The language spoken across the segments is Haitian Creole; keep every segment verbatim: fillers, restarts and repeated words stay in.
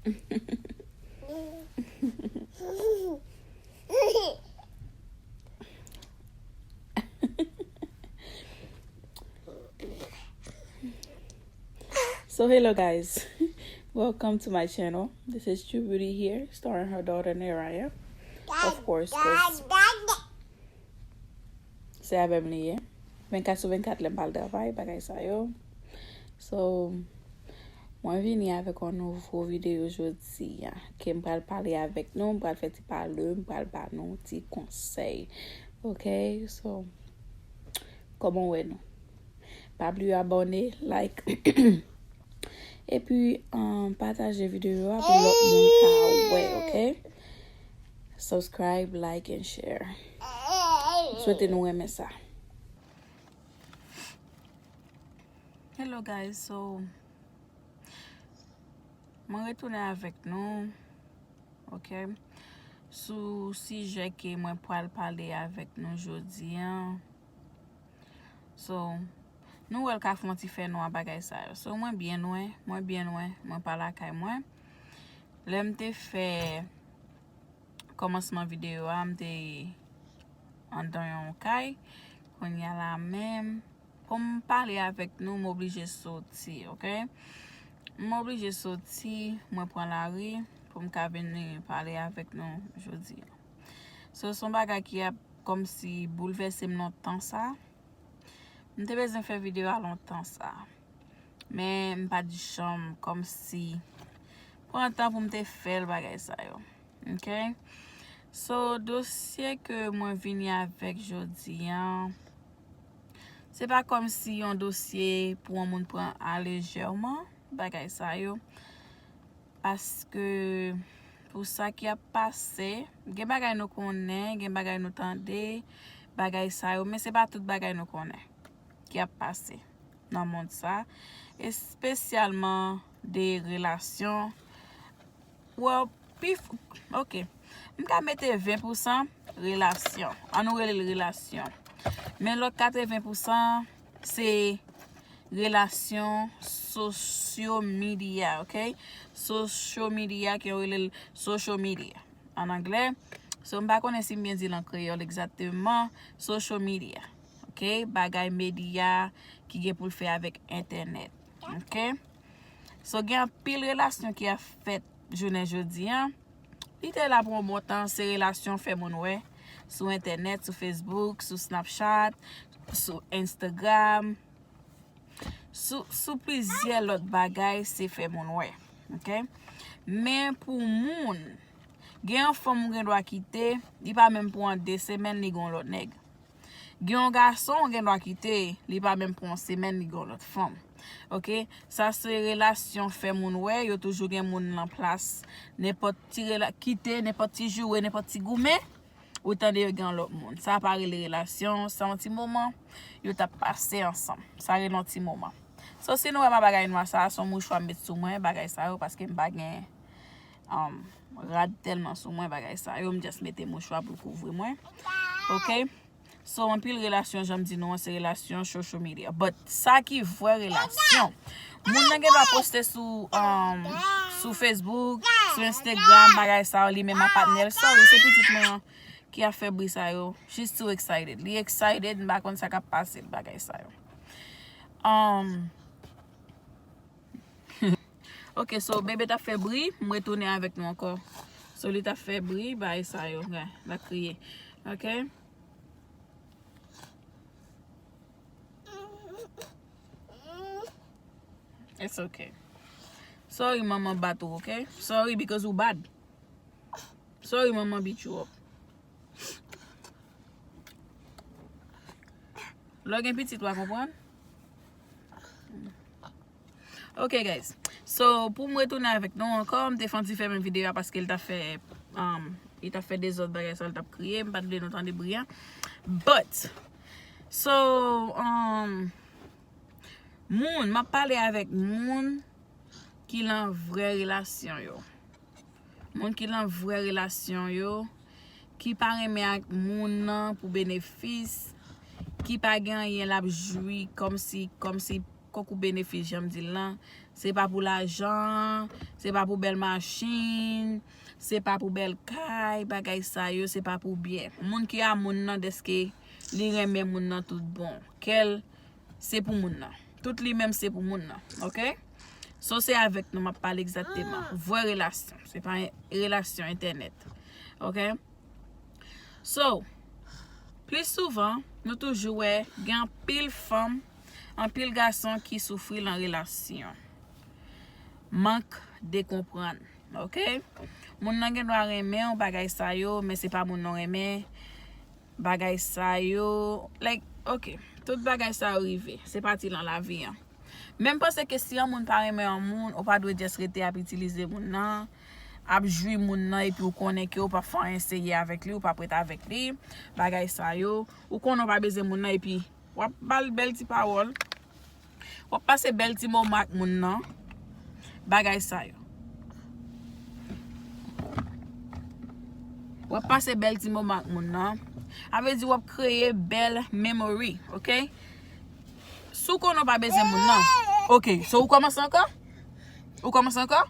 So hello guys, welcome to my channel. This is True Beauty here, starring her daughter Naraya. Of course, 'cause se avè m li ye. Vennkat sou vennkat lè m pa al travay, bagay sa yo. So, mwen vini avèk yon nouvo videyo jodi a. Ke m pral pale avèk nou, m pral fè ti pale, m pral ba nou ti konsèy. Ok, so, kòman w wè nou? Pa bliye abòne, like, epi um, pataje videyo a pou lòt moun ka wè, ok? Subscribe, like and share. M swete nou renmen sa. Hello guys, so mwen retounen avèk nou, ok, sou sijè ke mwen pral pale avèk nou jodi a. So, nou wè l ka fè yon ti fè nwa bagay sa yo. So, mwen byen lwen, mwen byen lwen, mwen pa lakay mwen. Lè m te fè kòmansman videyo a, m te anndan yon kay. Kounye a la menm, pou m pale avèk nou, m oblije soti, ok? M oblije soti, mwen pran lari pou m ka vini pale avèk nou jodi a. So, se yon bagay ki ap kòmsi boulvèse m lontan sa. M te bezwen fè videyo a lontan sa. Men m pa t janm kòmsi pran tan pou m te fè l bagay sa yo. Ok? So, dosye ke mwen vini avèk jodi a, se pa kòmsi yon dosye pou yon moun pran alejèman, bagay sa yo. Paske pou sa ki ap pase, gen bagay nou konnen, gen bagay nou tande, bagay sa yo, men se pa tout bagay nou konnen ki ap pase nan mond sa, espesyalman de relasyon. Well, pi f-, ok. M ka mete ven pou san relasyon. An nou rele l relasyon. Men lòt katreven pou san se relasyon sosyo medya, ok? Sosyo medya, ke yo rele l social media an anglè. So, m pa konnen si m byen di l an kreyòl egzakteman. Social media, ok? Bagay medya ki gen pou l fè avèk entènèt, ok? So, gen anpil relasyon ki ap fèt jounen jodi a. Li te la pou yon bon tan, se relasyon fè moun wè sou entènèt, sou Facebook, sou Snapchat, sou Instagram, sou, sou plizyè lòt bagay, se fè moun wè. Ok? Men pou moun, gen yon fanm ou gen dwa kite, li pa menm pran de semèn, li gen yon lòt nèg. Gen yon gason ou gen dwa kite, li pa menm pran yon semèn, li gen yon lòt fanm. Ok? Sa se relasyon fè moun wè, yo toujou gen moun nan plas. Nenpòt ti rela-, kite, nenpòt ti joure, nenpòt ti goumen, ou tande yo gen yon lòt moun. Sa pa rele relasyon, se yon ti moman yo t ap pase ansanm. Sa rele yon ti moman. So, si nou wè m a bagay nwa sa, se yon mouchwa m met sou mwen, bagay sa yo, paske m pa gen, um, rad tèlman sou mwen, bagay sa yo, m just mete mouchwa pou l kouvri mwen. Ok? So, anpil relasyon, jan m di nou an, se relasyon social media. But, sa ki vrè relasyon? Moun nan gen dwa poste sou, um, sou Facebook, sou Instagram, bagay sa yo, li menm a patnè l. Sorry, se pitit mwen an ki ap fè bri sa yo. She's too excited. Li excited, m pa konn sa k ap pase l, bagay sa yo. Um, ok, so, bebe t ap fè bri, m retounen avèk nou ankò. So, li t ap fè bri, bagay sa yo, l ap kriye. Ok? It's okay. Sorry, manman bat ou, ok? Sorry because ou bad. Sorry, manman beat you up. Lè w gen pitit, w a konprann? Ok, guys. So, pou m retounen avèk nou ankò, m te fè yon ti fèmen videyo a paske l t ap fè, um, li t ap fè dezòd bagay sa, l t ap kriye, m pa t vle nou tande bri a. But, so, um, moun, m ap pale avèk moun ki lan vrè relasyon yo. Moun ki lan vrè relasyon yo, ki pa renmen ak moun nan pou benefis, ki pa gen anyen l ap jwi kòmsi, kòmsi konkou benefis, jan m di l lan. Se pa pou lajan, se pa pou bèl machin, se pa pou bèl kay, bagay sa yo, se pa pou byen. Moun ki a moun nan, dèske li renmen moun nan tout bon. Kè l, se pou moun nan. Tout li menm, se pou moun nan, oke? So, se avèk nou m ap pale egzakteman. Vrè relasyon. Se pa relasyon entènèt, oke? So, plis souvan, nou toujou wè gen anpil fanm, anpil gason ki soufri lan relasyon. Mank de konprann, oke? Moun nan gen dwa renmen w, bagay sa yo, men se pa moun nan renmen, bagay sa yo, like, oke, tout bagay sa yo rive, se pati lan lavi an. Men m panse ke si yon moun pa renmen yon moun, ou pa dwe just rete ap itilize moun nan, ap jwi moun nan, epi ou konnen ke ou p ap fè anyen serye avèk li, ou p ap ret avèk li, bagay sa yo. Ou konnen ou pa bezwen moun nan, epi w ap ba l bèl ti pawòl. W ap pase bèl ti moman ak moun nan, bagay sa yo. W ap pase bèl ti moman ak moun nan. A vle di w ap kreye bèl memory, oke? Si w konnen w pa bezwen moun nan. Oke, so ou kòmanse ankò? Ou kòmanse ankò?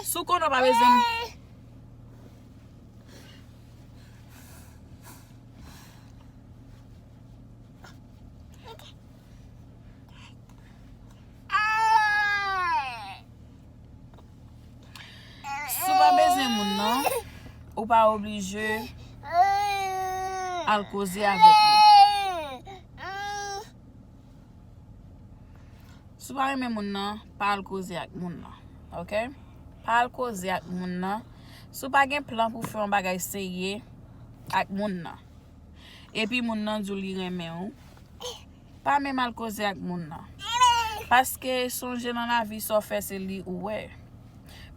Si w konnen w pa bezwen. Si w pa bezwen moun nan, ou pa oblije al koze avèk li. Si w pa renmen moun nan, pa al koze ak moun nan, oke? Pa al koze ak moun nan. Si w pa gen plan pou fè yon bagay serye ak moun nan, epi moun nan di w li renmen w, pa menm al koze ak moun nan. Paske sonje nan lavi, sa w fè se li ou wè.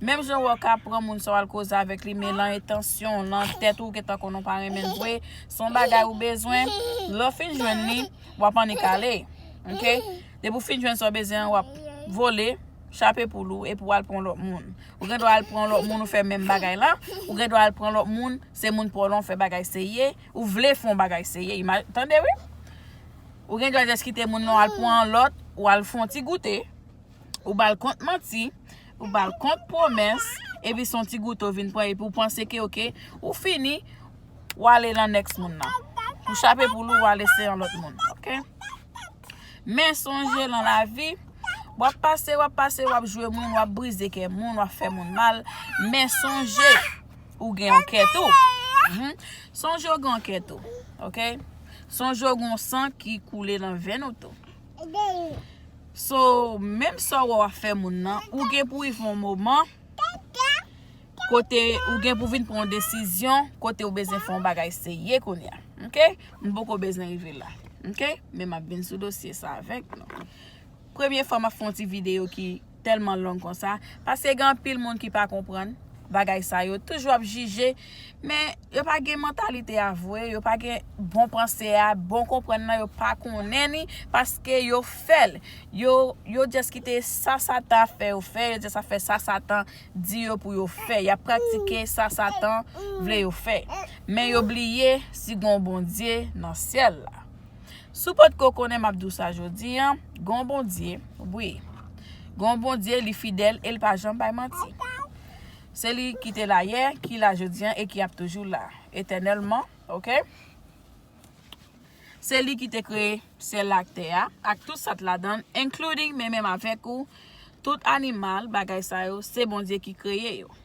Menm jan w ka pran moun sa w al koze avèk li, men lan entansyon, lan tèt ou, ou gentan konnen w pa renmen l vre, se yon bagay ou bezwen, lè w fin jwenn li, w ap annik ale. Oke? Depi w fin jwenn sa w bezwen an, w ap vole, chape poul ou, epi w al pran lòt moun. Ou gen dwa al pran lòt moun, ou fè menm bagay la. Ou gen dwa al pran lòt moun, se moun pa w lan, w fè bagay serye. Ou vle fè yon bagay serye. Ima-, tande wi. Ou gen dwa just kite moun nan, w al pran yon lòt, ou al fè yon ti goute. Ou ba l kont manti, ou ba l kont pwomès, epi se yon ti goute w vin pran, epi w panse ke, oke, ou fini, w ale nan next moun nan. Ou chape poul ou, w ale se yon lòt moun, oke? Men sonje lan lavi, w ap pase, w ap pase, w ap jwe moun, w ap brize kè moun, w ap fè moun mal. Men sonje, ou gen yon kè tou. Mhm. Sonje ou gen yon kè tou, oke? Sonje ou gen yon san ki koule lan venn ou tou. So, menm sa w wè w ap fè moun nan, ou gen pou rive yon moman kote ou gen pou vin pran yon desizyon, kote ou bezwen fè yon bagay serye kounye a. Oke? M poko bezwen rive la. Oke? Men m ap vin sou dosye sa avèk nou. Premye fwa m ap fè yon ti videyo ki tèlman long konsa, paske gen anpil moun ki pa konprann bagay sa yo, toujou ap jije, men yo pa gen mantalite a vre, yo pa gen bon panse a, bon konprann nan, yo pa konnen ni, paske yo fè l. Yo, yo just kite sa Satan ap fè yo fè, yo just ap fè sa Satan di yo pou yo fè. Y ap pratike sa Satan vle yo fè. Men yo bliye si gen yon Bondye nan syèl la. Si w potko konnen, m ap di w sa jodi a, gen yon Bondye, wi. Gen yon Bondye, li fidèl e l pa janm bay manti. Se li ki te la yè, ki la jodi a e ki ap toujou la etènèlman, oke? Se li ki te kreye syèl la ak tè a, ak tout sa k ladan l, including men menm avèk ou, tout animal, bagay sa yo, se Bondye ki kreye yo.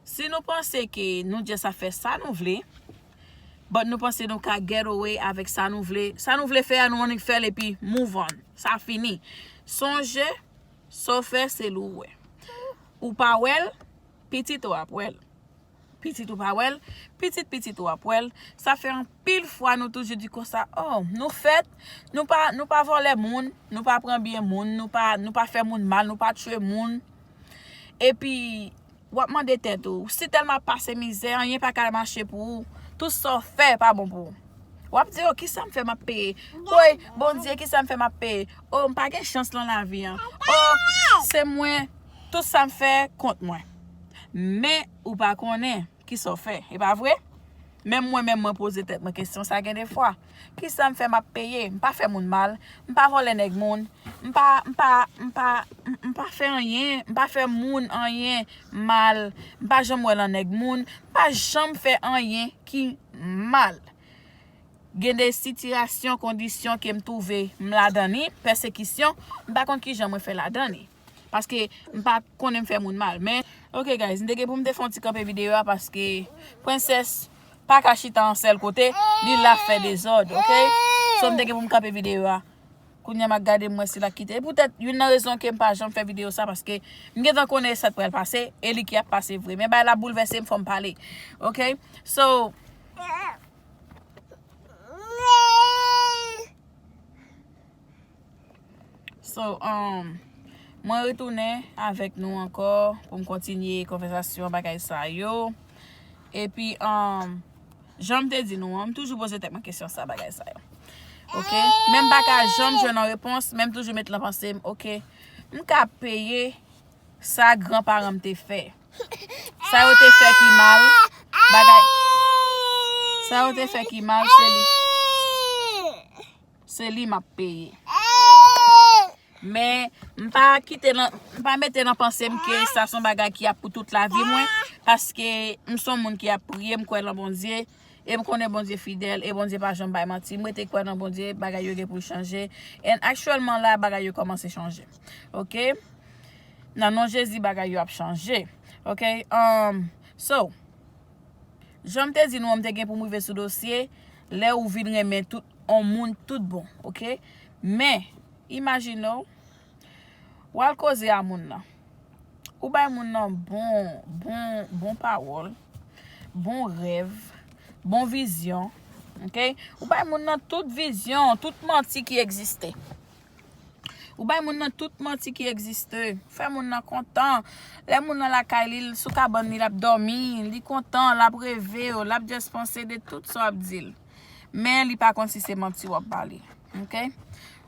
Si nou panse ke nou just ap fè sa nou vle, but nou panse nou ka get away avèk sa nou vle, sa nou vle fè a, nou annik fè l epi move on. Sa fini. Sonje, sa w fè, se li w wè. Ou pa wè l, pitit ou ap wè l. Pitit ou pa wè l, pitit pitit ou ap wè l. Sa fè anpil fwa nou toujou di konsa, oh, nou fèt, nou pa, nou pa vòlè moun, nou pa pran byen moun, nou pa, nou pa fè moun mal, nou pa tchwe moun. Epi, w ap mande tèt ou, si tèlman ap pase mizè, anyen pa ka mache pou ou, tout sa w fè pa bon pou ou. W ap di, oh, kisa m fè m ap peye? Woy, Bondye, kisa m fè m ap peye? Oh, m pa gen chans lan lavi an. Oh, se mwen, tout sa m fè kont mwen. Men, ou pa konnen kisa w fè, e pa vre? Menm mwen menm mwen poze tèt mwen kesyon sa gen de fwa. Kisa m fè m ap peye? M pa fè moun mal. M pa vòlè nèg moun. M pa, m pa, m pa, m, m pa fè anyen. M pa fè moun anyen mal. M pa janm wè lan nèg moun. M pa janm fè anyen ki mal. Gen de sitiyasyon, kondisyon ke m twouve m ladan li, pèsekisyon, m pa konn kijan mwen fè ladan li. Paske m pa konnen m fè moun mal. Men, ok guys, m te gen pou m te fè yon ti kanpe videyo a paske Princess pa ka chita an sèl kote, li la fè dezòd, ok? So m te gen pou m kanpe videyo a. Kounye a m ap gade m wè si l ap kite. E poutèt, youn nan rezon ke m pa janm fè videyo sa, paske m gentan konnen sa k pral pase, e li ki ap pase vre. Men bagay la boulvèse m, fò m pale. Ok? So, so, um, mwen retounen avèk nou ankò pou m kontinye konvèsasyon bagay sa yo. Epi, um, jan m te di nou an, m toujou poze tèt mwen kesyon sa, bagay sa yo. Ok? Men m pa ka janm jwenn yon repons, men m toujou met lan panse m, ok, m ka peye sa gran paran m te fè. Sa yo te fè ki mal, bagay. Sa yo te fè ki mal, se li. Se li m ap peye. Men, m pa kite nan, m pa mete nan panse m ke sa se yon bagay ki ap pou tout lavi mwen, paske m se yon moun ki ap priye, m kwè nan Bondye, e m konnen Bondye fidèl, e Bondye pa janm bay manti. M rete kwè nan Bondye, bagay yo gen pou l chanje. And aktyèlman la, bagay yo kòmanse chanje. Ok? Nan non Jezi, bagay yo ap chanje. Ok? Um, so, jan m te di nou an, m te gen pou m rive sou dosye, lè ou vin renmen tout, on moun tout bon, ok? Men, imajine w, w al koze a moun nan. Ou bay moun nan bon, bon, bon pawòl, bon rèv, bon vizyon, ok? Ou bay moun nan tout vizyon, tout manti ki egziste. Ou bay moun nan tout manti ki egziste. Fè moun nan kontan. Lè moun nan lakay li, l sou kabann li, l ap dòmi, li kontan, l ap reve w, l ap just panse de tout sa w ap di l. Men li pa konn si se manti w ap ba li. Ok?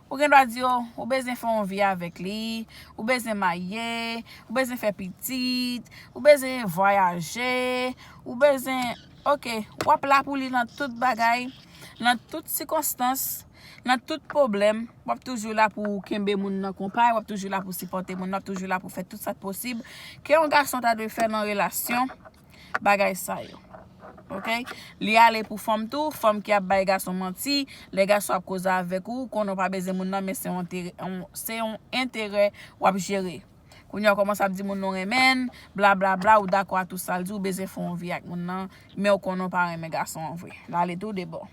Ou gen dwa di, oh, ou bezwen fè yon vi avèk li, ou bezwen marye, ou bezwen fè pitit, ou bezwen vwayaje, ou bezwen, ok, w ap la pou li nan tout bagay, nan tout sikonstans, nan tout pwoblèm, w ap toujou la pou kenbe moun nan konpay, w ap toujou la pou sipòte moun nan, w ap toujou la pou fè tout sa k posib ke yon gason ta dwe fè nan relasyon, bagay sa yo. Ok? Li ale pou fanm tou, fanm ki ap bay gason manti, lè gason ap koze avèk ou, konnen w pa bezwen moun nan, men se yon enterè, yon, se yon enterè w ap jere. Kounye a w kòmanse ap di moun nan w renmen l, bla, bla, bla, ou dakò a tout sa l di, ou bezwen fè yon vi ak moun nan, men w konnen w pa renmen gason an vre. L ale tou de bò.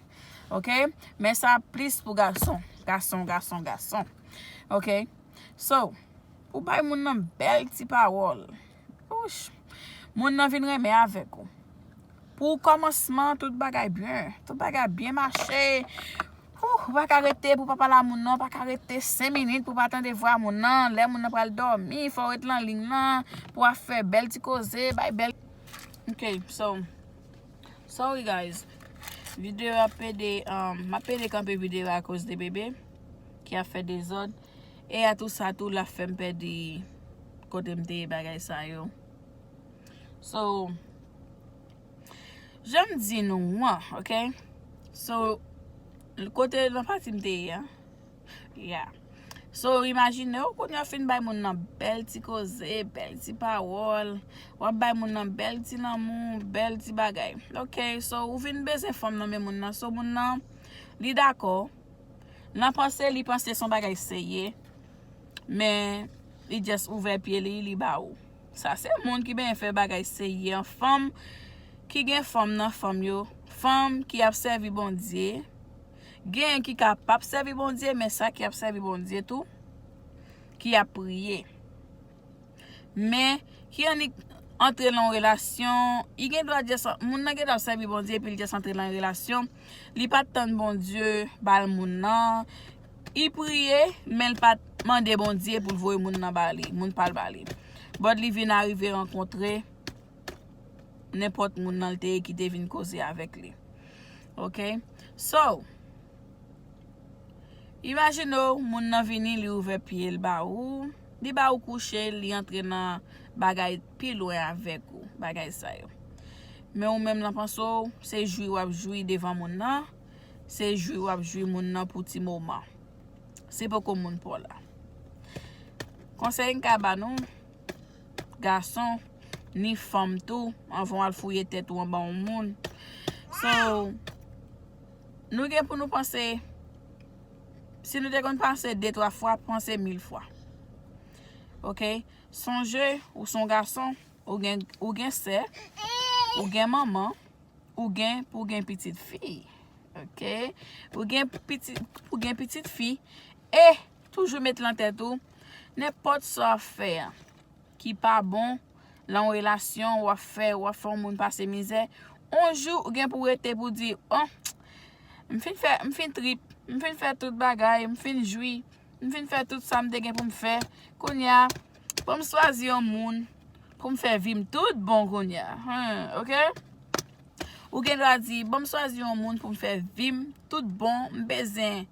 Ok? Men sa plis pou gason. Gason, gason, gason. Ok? So, ou bay moun nan bèl ti pawòl. Ouch. Moun nan vin renmen avèk ou. Pou kòmansman, tout bagay byen. Tout bagay byen mache. Ouh, ou pa ka rete pou pa pale a moun nan, ou pa ka rete senk minit pou pa tande vwa moun nan. Lè moun nan pral dòmi, fò w ret nan liy nan, pou w ap fè bèl ti koze, bay bèl. Ok, so, sorry guys. Videyo a pede, um, m ap pede kanpe videyo a akoz de bebe ki ap fè dezòd. E a tou sa tou, l ap fè m pèdi kote m te ye, bagay sa yo. So, jan m di nou an, ok? So, kote nan pati m te ye a, yeah. So, imajine w, kounye a w fin bay moun nan bèl ti koze, bèl ti pawòl, w ap bay moun nan bèl ti lanmou, bèl ti bagay. Ok, so, ou vin bezwen fanm nan men moun nan. So, moun nan, li dakò. Nan panse, li panse se yon bagay serye. Men, li just ouvè pye li, li ba ou. Sa se moun ki benyen fè bagay serye an. Fanm ki gen fanm nan fanm yo. Fanm ki ap sèvi Bondye. Gen ki ka p ap sèvi Bondye, men sa ki ap sèvi Bondye tou, ki ap priye. Men, ki annik antre nan yon relasyon, li gen dwa just, moun nan gen dwa sèvi Bondye, epi li just antre nan yon relasyon. Li pa t tann Bondye ba l moun nan. Li priye, men l pa t mande Bondye pou l voye moun nan ba li, moun pa l ba li. But li vin arive rankontre nenpòt moun nan l te ye ki te vin koze avèk li. Ok? So, imajine w, moun nan vini, li ouvè pye l ba ou, li ba ou kouche, li antre nan bagay pi lwen avèk ou, bagay sa yo. Men ou menm nan panse w, se jwi w ap jwi devan moun nan, se jwi w ap jwi moun nan pou ti moman. Se poko moun pa w la. Konsèy m ka ba nou, gason, ni fanm tou, anvan w al fouye tèt ou anba yon moun. So, nou gen pou nou panse, si nou te konn panse de twa fwa, panse mil fwa. Oke? Sonje, ou se yon gason, ou gen, ou gen sè, ou gen manman, ou gen pou gen pitit fi. Oke? Ou gen pitit, pou gen pitit fi, e toujou met lan tèt ou, nenpòt sa w ap fè a, ki pa bon, lan yon relasyon, w ap fè, w ap fè yon moun pase mizè, yon jou, ou gen pou rete pou di, oh, m fin fè, m fin trip, m fin fè tout bagay, m fin jwi, m fin fè tout sa m te gen pou m fè. Kounye a, pou m swazi yon moun, pou m fè vi m tout bon kounye a. Hmm, oke? Ou gen dwa di, bon, m swazi yon moun pou m fè vi m tout bon, m bezwen,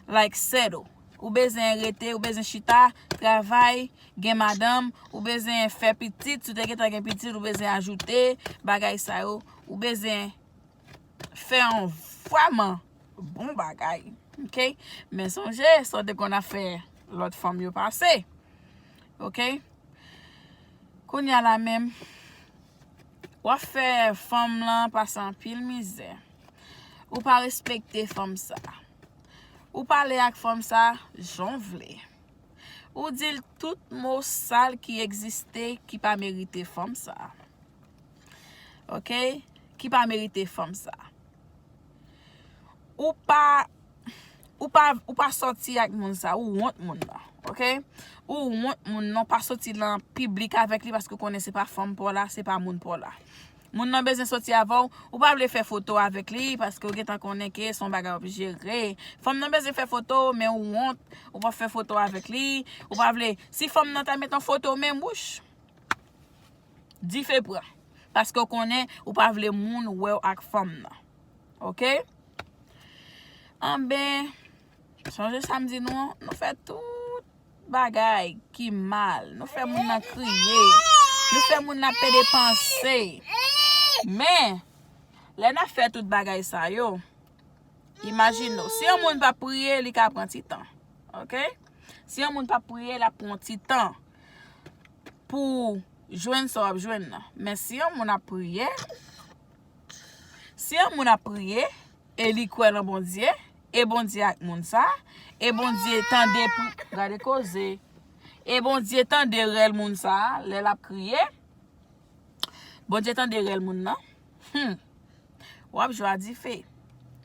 like, settle. Ou bezwen rete, ou bezwen chita, travay, gen madanm, ou bezwen fè pitit, si w te gentan gen pitit, ou bezwen ajoute bagay sa yo, ou bezwen fè yon vrèman bon bagay. Oke? Men sonje, sa w te konn ap fè lòt fanm yo pase. Oke? Kounye a la menm, w ap fè fanm lan pase anpil mizè. Ou pa respekte fanm sa. Ou pale ak fanm sa jan w vle. Ou di l tout mo sal ki egziste ki pa merite fanm sa. Oke? Ki pa merite fanm sa. Ou pa, ou pa, ou pa sòti ak moun sa, ou wont moun nan, oke? Ou wont moun nan, pa sòti lan piblik avèk li paske ou konnen se pa fanm pa w la, se pa moun pa w la. Moun nan bezwen sòti avè w, ou pa vle fè foto avèk li paske ou gentan konnen ke se yon bagay w ap jere. Fanm nan bezwen fè foto, men ou wont, ou pa fè foto avèk li, ou pa vle. Si fanm nan ta met yon foto menm, wouch, dife pran. Paske ou konnen ou pa vle moun wè w ak fanm nan. Oke? Anben, sonje sa m di nou an, nou fè tout bagay ki mal. Nou fè moun nan kriye. Nou fè moun nan pede panse. Men, lè n ap fè tout bagay sa yo, imajine w, si yon moun pa priye, li ka pran ti tan. Oke? Si yon moun pa priye, l ap pran ti tan pou jwenn sa w ap jwenn nan. Men si yon moun ap priye, si yon moun ap priye, e li kwè nan Bondye, e Bondye ak moun sa, e Bondye tande pri, gade koze, e Bondye tande rèl moun sa, lè l ap kriye, Bondye tande rèl moun nan, hmm, w ap jwe a dife.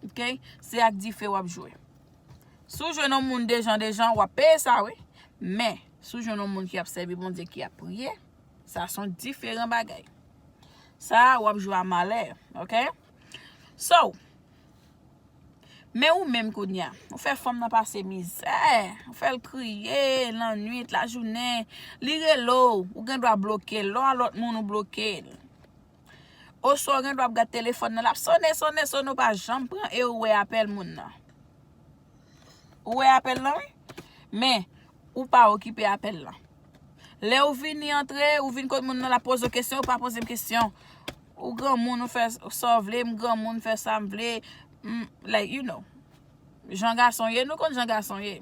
Oke? Se ak dife w ap jwe. Si w jwenn yon moun dejan dejan, w ap peye sa, wi. Men, si w jwenn yon moun ki ap sèvi Bondye, ki ap priye, sa se yon diferan bagay. Sa, w ap jwe a malè, oke? So, men ou menm kounye a, ou fè fanm nan pase mizè, ou fè l kriye, lannwit, lajounen, li rele w, ou gen dwa bloke l, lè w a lòt moun ou bloke l. Oswa w gen dwa ap gad telefòn nan, l ap sonnen, sonnen, sonnen, ou pa janm pran e ou wè apèl moun nan. Ou wè apèl lan, wi. Men, ou pa okipe apèl lan. Lè ou vini antre, ou vin kot moun nan, l ap poze w kesyon, ou pa poze m kesyon. Ou granmoun, ou fè sa w vle, m granmoun, fè sa m vle. M, like, you know. Jan gason ye, nou konn jan gason ye.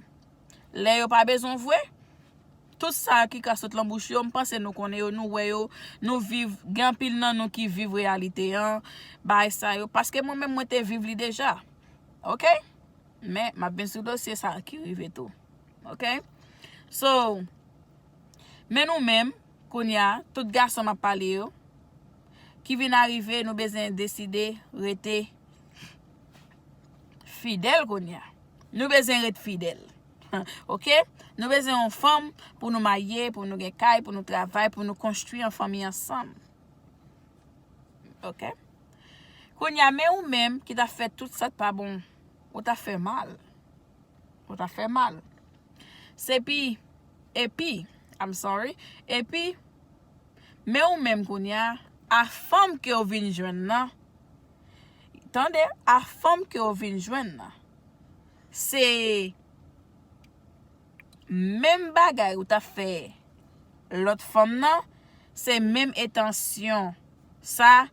Lè yo pa bezwen w vre, tout sa ki ka sot lan bouch yo, m panse nou konnen yo, nou wè yo, nou viv, gen anpil nan nou ki viv reyalite an, bagay sa yo. Paske mwen menm, mwen te viv li deja. Oke? Men, m ap vin sou dosye sa ki rive tou. Oke? So, men nou menm, kounye a, tout gason m ap pale yo, ki vin arive, nou bezwen deside rete fidèl kounye a. Nou bezwen ret fidèl. Oke? Nou bezwen yon fanm pou nou marye, pou nou gen kay, pou nou travay, pou nou konstwi yon fanmi ansanm. Oke? Kounye a, men ou menm ki ta fè tout sa k pa bon, ou ta fè mal. Ou ta fè mal. Se pi, epi, I'm sorry, epi, men ou menm kounye a, a fanm ke w vin jwenn nan, tande, a fanm ke w vin jwenn nan, se menm bagay ou t ap fè lòt fanm nan, se menm entansyon sa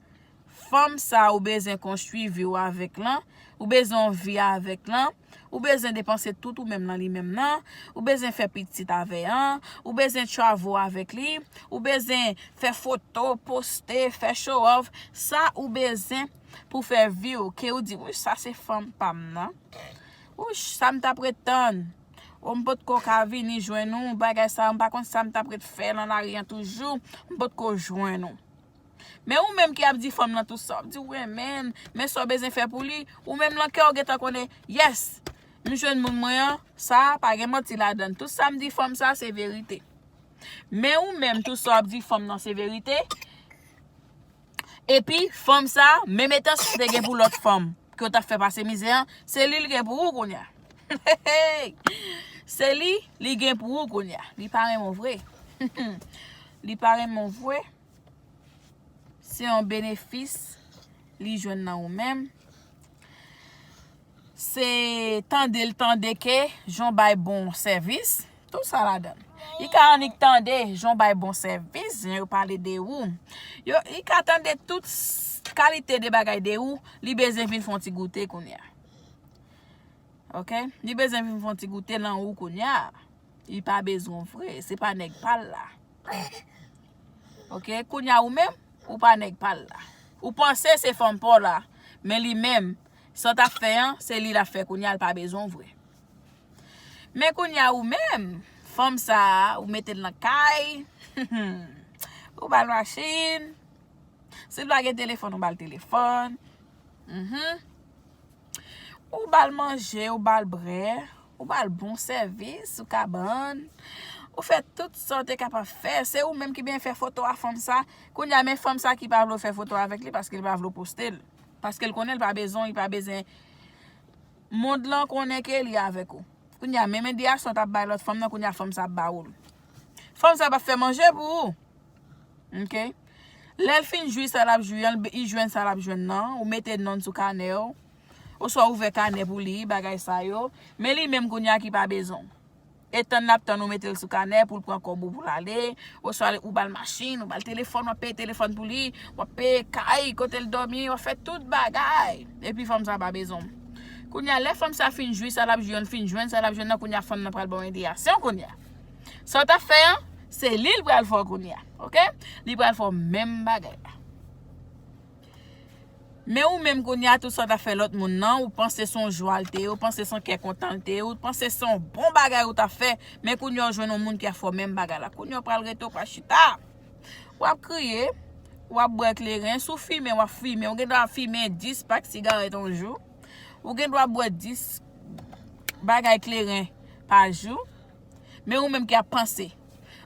Fanm sa ou bezwen konstwi vi w avèk lan, ou bezwen yon vi avèk lan, ou bezwen depanse tout ou menm nan li menm nan, ou bezwen fè pitit avè an, ou bezwen travel avèk li, ou bezwen fè foto, poste, fè show off, sa ou bezwen pou fè vi w, ke ou di, wi, sa se fanm pa m nan. Wi, sa m t ap ret tann. O, m potko ka vini jwenn ou, bagay sa, m pa konn sa m t ap ret fè nan lari an toujou, m potko jwenn ou. Men ou menm ki ap di fanm nan tout sa w ap di w renmen, men sa w bezwen fè pou li, ou menm nan kè w gentan konnen, yes, m jwenn moun mwen an, sa pa gen manti ladan l. Tout sa m di fanm sa se verite. Men ou menm tout sa w ap di fanm nan se verite. Epi fanm sa, menm etansyon te gen pou lòt fanm ke w t ap fè pase mizè an, se li l gen pou ou kounye a. Se li, li gen pou ou kounye a. Li pa renmen w vre. Li pa renmen w vre. Se yon benefis li jwenn nan ou menm. Se tande l tande ke jan w bay bon sèvis, tout sa ladan l. Li ka annik tande jan w bay bon sèvis, jan yo pale de ou. Yo, li ka tande tout s- kalite de bagay de ou, li bezwen vin fè yon ti goute kounye a. Ok? Li bezwen vin fè yon ti goute nan ou kounye a. Li pa bezwen w vre, se pa nèg pa l la. Ok? Kounye a ou menm, ou pa nèg pa l la. Ou panse se fanm pa w la, men li menm, sa w t ap fè an, se li l ap fè kounye a, l pa bezwen w vre. Men kounye a ou menm, fanm sa a, ou mete l nan kay, ou ba l machin, si l pa gen telefòn, ou ba l telefòn. Mhm. Ou ba l manje, ou ba l brè, ou ba l bon sèvis, ou kabann. Ou fè tout sa w te kapab fè. Se ou menm ki byen fè foto a fanm sa. Kounye a, men fanm sa ki pa vle w fè foto avèk li paske li pa vle w poste l. Paske l konnen l pa bezwen, li pa bezwen. Mond lan konnen ke li avèk ou. Kounye a, menm endiyasyon w t ap bay lòt fanm nan, kounye a, fanm sa ap ba ou l. Fanm sa p ap fè manje pou ou. Ok? Lè l fin jwi sa l ap jwi an, li jwenn sa l ap jwenn nan, ou mete non l sou kanè w, oswa ouvè kanè pou li, bagay sa yo. Men li menm kounye a ki pa bezwen w. E tann l ap tann ou mete l sou kanè pou l pran kòb ou pou l ale, oswa ou ba l machin, ou ba l telefòn, w ap peye telefòn pou li, w ap peye kay, kote l dòmi, w ap fè tout bagay. Epi fanm sa pa bezwen w. Kounye a, lè fanm sa fin jwi sa l ap jwi an, fin jwenn sa l ap jwenn nan, kounye a, fanm nan pral ba w endiyasyon kounye a. Sa w t ap fè an, se li l pral fè w kounye a. Ok? Li pral fè w menm bagay la. Men ou menm kounye a, tout sa w t ap fè lòt moun nan, ou panse se yon jwa l te ye, ou panse se yon kè kontan l te ye, ou panse se yon bon bagay ou t ap fè, men kounye a w jwenn yon moun ki ap fè w menm bagay la. Kounye a w pral rete, w pral chita. W ap kriye, w ap bwè kleren, si w fimen, w ap fimen, ou gen dwa fimen dis pak sigarèt yon jou, ou gen dwa bwè dis bagay kleren pa jou, men ou menm ki ap panse,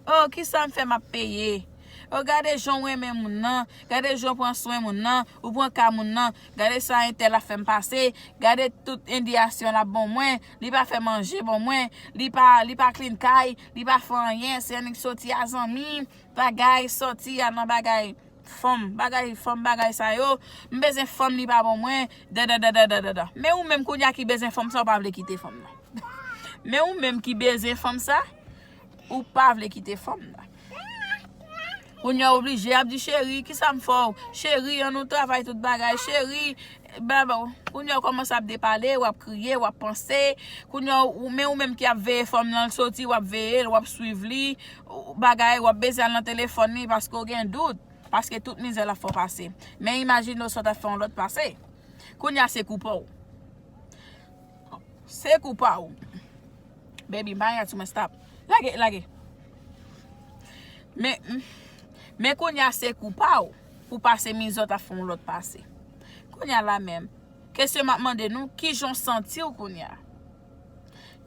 o, kisa m fè m ap peye? O, gade jan w renmen moun nan, gade jan w pran swen moun nan, ou pran ka moun nan, gade sa entèl ap fè m pase, gade tout endiyasyon l ap ban mwen, li pa fè manje ban mwen, li pa, li pa clean kay, li pa fè anyen, se annik soti a zanmi, bagay, soti al nan bagay fanm, bagay fanm, bagay sa yo, m bezwen fanm li pa ban mwen, dadadadadadada. Men ou menm kounye a ki bezwen fanm sa, ou pa vle kite fanm nan. Men ou menm ki bezwen fanm sa, ou pa vle kite fanm nan. Kounye a oblije ap di, cheri, kisa m fè w? Cheri, ann nou travay tout bagay, cheri, baba. Kounye a w kòmanse ap depale, w ap kriye, w ap panse. Kounye a, ou, men ou menm ki ap veye fanm nan, l soti, w ap veye l, w ap swiv li, ou, bagay, w ap bezwen al nan telefòn li paske w gen dout. Paske tout mizè l ap fè w pase. Men imajine w sa w t ap fè yon lòt pase. Kounye a se kou pa w. Se kou pa w. Baby, m pa gen sou mwen, stop. Lage, lage. Men, men kounye a se kou pa w pou pase mizè w t ap fè yon lòt pase. Kounye a la menm, kesyon m ap mande nou, kijan w santi w kounye a?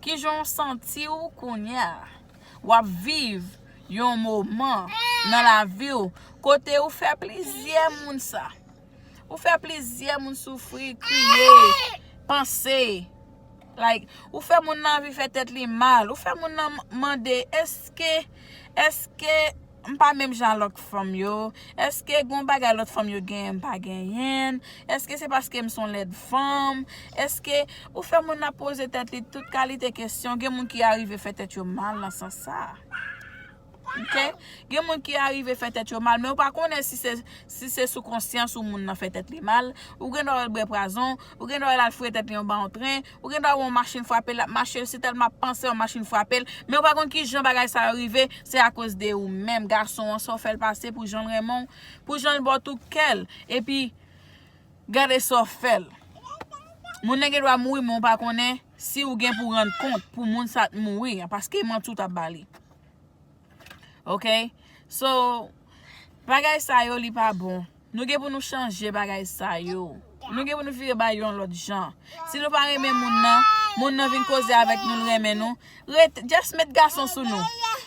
Kijan w santi w kounye a? W ap viv yon moman nan lavi w kote ou fè plizyè moun sa. Ou fè plizyè moun soufri, kriye, panse. Like, ou fè moun nan anvi fè tèt li mal. Ou fè moun nan m- mande, èske, èske m pa menm jan lòt fanm yo? Èske gon bagay lòt fanm yo genyen m pa genyen? Èske se paske m se yon lèd fanm? Èske ou fè moun nan poze tèt li tout kalite kesyon? Gen moun ki arive fè tèt yo mal nan sans sa. Ok? Gen moun ki arive fè tèt yo mal, men ou pa konnen si se, si se sou konsyans ou moun nan fè tèt li mal. Ou gen dwa wè l bwè pwazon, ou gen dwa wè l al foure tèt li anba yon tren, ou gen dwa wè yon machin frape l, l ap mache, se tèlman ap panse yon machin frape l. Men ou pa konn ki jan bagay sa yo rive, se akoz de ou menm, gason an, sa w fè l pase pou jan l renmen w, pou jan l ba w tou kè l. Epi, gade sa w fè l. Moun nan gen dwa mouri, men ou pa konnen si ou gen pou rann kont pou moun sa t mouri an, paske manti w t ap ba li. Ok? So, bagay sa yo, li pa bon. Nou gen pou nou chanje bagay sa yo. Nou gen pou nou vire bagay yo yon lòt jan. Si nou pa renmen moun nan, moun nan vin koze avèk nou, l renmen nou, ret, just met gason sou nou.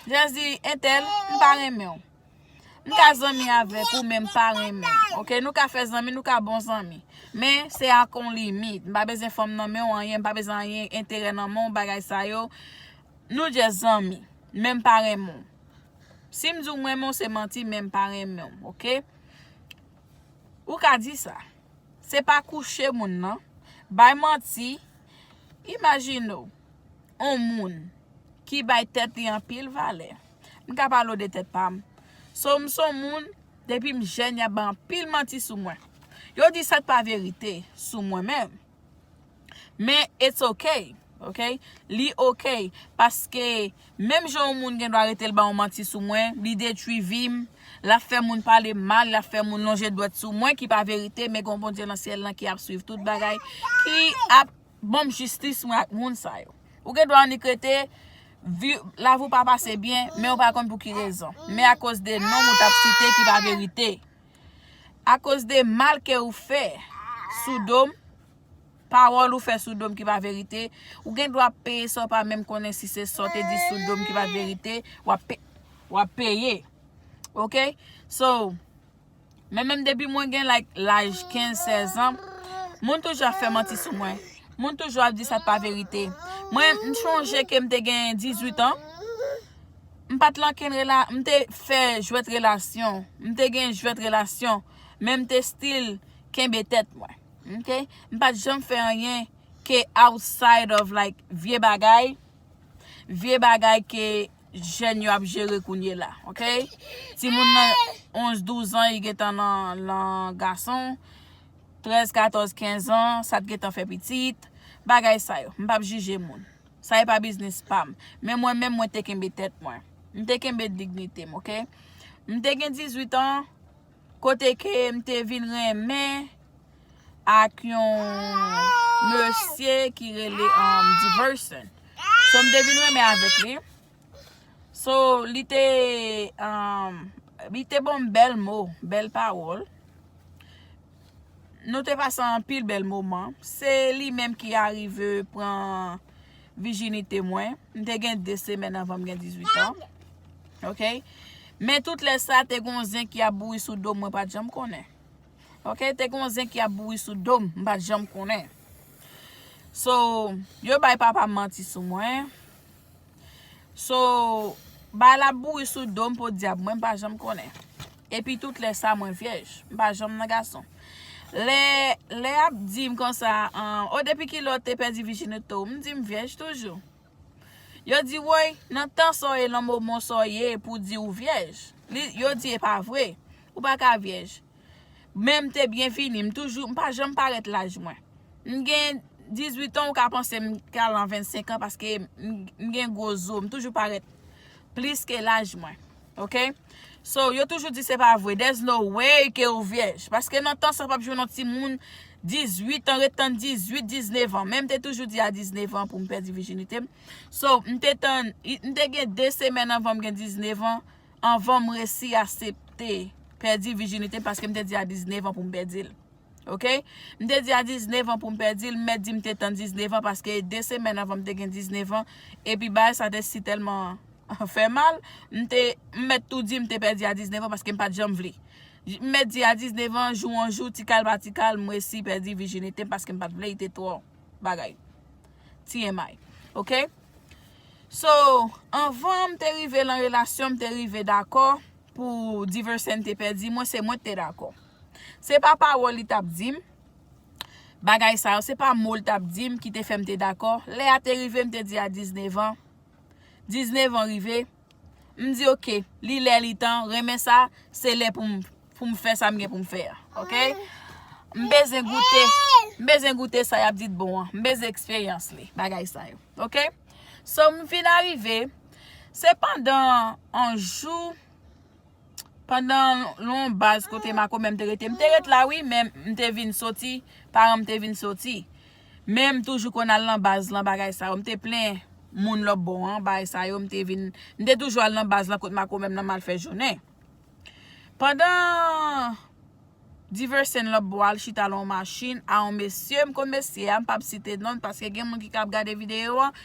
Just di, entèl, m pa renmen w. M ka zanmi avèk ou, men m pa renmen w. Ok? Nou ka fè zanmi, nou ka bon zanmi. Men, se ak yon limit. M pa bezwen fanm nan men w, anyen, m pa bezwen anyen, enterè nan men w, bagay sa yo. Nou just zanmi, men m pa renmen w. Si m di w m renmen w, se manti, men m pa renmen w, ok? Ou ka di sa. Se pa kouche moun nan, bay manti. Imajine w, on moun ki bay tèt li anpil valè. M ka pale w de tèt pa m. So, m se on moun, depi m jèn, y ap bay anpil manti sou mwen. Yo di sa k pa verite sou mwen menm. Men it's ok, ok? Li ok, paske menm jan yon moun gen dwa rete l ba yon manti sou mwen, li detwi vi m, l ap fè moun pale m mal, l ap fè moun lonje dwèt sou mwen ki pa verite, men gen yon Bondye nan syèl lan ki ap swiv tout bagay, ki ap ban m jistis mwen ak moun sa yo. Ou gen dwa annik rete, vi, lavi w pa pase byen, men ou pa konn pou ki rezon. Men akoz de non m ou t ap site ki pa verite. Akoz de mal ke ou fè sou do m, pawòl ou fè sou do m ki pa verite, ou gen dwa peye sa w pa menm konnen si se sa w te di sou do m ki pa verite, w ap pe-, w ap peye. Ok? So, men menm depi mwen gen, like, laj kenz, sèz an, moun toujou ap fè manti sou mwen. Moun toujou ap di sa k pa verite. Mwen, m chonje ke m te gen dizuit an, m pa t lan kenn rela-, m te fè jwèt relasyon. M te gen jwèt relasyon, men m te still kenbe tèt mwen. Ok? M pa t janm fè anyen ke outside of, like, vye bagay, vye bagay ke jèn yo ap jere kounye la, ok? Timoun nan onz, douz an, li gentan nan, nan gason, trèz, katòz, kenz an, sa t gentan fè pitit, bagay sa yo. M p ap jije moun. Sa e pa biznis pa m. Men mwen menm, mwen te kenbe tèt mwen. M te kenbe dignite m, ok? M te gen dizuit an, kote ke m te vin renmen ak yon mesye ki rele, um, Diverson. So, m te vin renmen avèk li. So, li te, um, li te ban m bèl mo, bèl pawòl. Nou te pase anpil bèl moman. Se li menm ki arive pran vijinite mwen. M te gen de semèn anvan m gen dizuit an. Ok? Men tout lè sa, te gon zen ki ap bouri sou do m, mwen pa t janm konnen. Ok? Te gon zen ki ap bouri sou do m, m pa t janm konnen. So, yo bay papa m manti sou mwen. So, bagay la ap bouri sou do m, podyab, mwen m pa janm konnen. Epi tout lè sa, mwen vyèj. M pa janm nan gason. Lè, lè y ap di m konsa, an, o, depi kilè w te pèdi vijinite w? M di m vyèj toujou. Yo di, woy, nan tan sa w ye, nan moman sa w ye, pou di ou vyèj. Li, yo di, e pa vre. Ou pa ka vyèj. Men m te byen fini. M toujou, m pa janm parèt laj mwen. M gen dizuit an, ou ka panse m ka lan vennsenk an paske m, m gen gwo zo. M toujou parèt plis ke laj mwen. Ok? So, yo toujou di se pa vre. There's no way ke ou vyèj. Paske nan tan sa, w p ap jwenn yon timoun dizuit an, ret tann dizuit, diznèf an. Men m te toujou di a diznèf an pou m pèdi vijinite m. So, m te tann, m te gen de semèn anvan m gen diznèf an, anvan m resi aksepte pèdi vijinite m, paske m te di a diznèf an pou m pèdi l. Ok? M te di a diznèf an pou m pèdi l, m mèt di m te tann diznèf an, paske de semèn anvan m te gen diznèf an, epi bagay sa te si tèlman fè mal, m te, m mèt tou di m te pèdi a diznèf an, paske m pa t janm vle. M mèt di a diznèf an, jou an jou, ti kal pa ti kal, m resi pèdi vijinite m, paske m pa t vle, li te twò bagay. T M I. Ok? So, anvan m te rive lan relasyon, m te rive dakò pou Diverson te pèdi mwen, se mwen k te dakò. Se pa pawòl li t ap di m, bagay sa yo, se pa mo l t ap di m ki te fè m te dakò. Lè a te rive, m te di a diznèf an. Diznèf an rive, M di, "Ok, li lè, li tan, renmen sa, se lè pou m, pou m fè sa m gen pou m fè a." Ok? M bezwen goute, m bezwen goute sa y ap di t bon an. M bezwen eksperyans li, bagay sa yo. Ok? So, m vin arive, se pandan yon jou, pandan yon baz kote makomè m te rete, m te ret la wi, men m te vin soti, paran m te vin soti. Men m toujou konn al nan baz lan, bagay sa yo. M te plen moun lòt bò an, bagay sa yo, m te vin, m te toujou al nan baz lan kot makomè m nan m al fè jounen. Pandan Diversen lòt bò al chita lè yon machin a yon mesye, m konn mesye a, m p ap site non l paske gen moun ki ka ap gade videyo an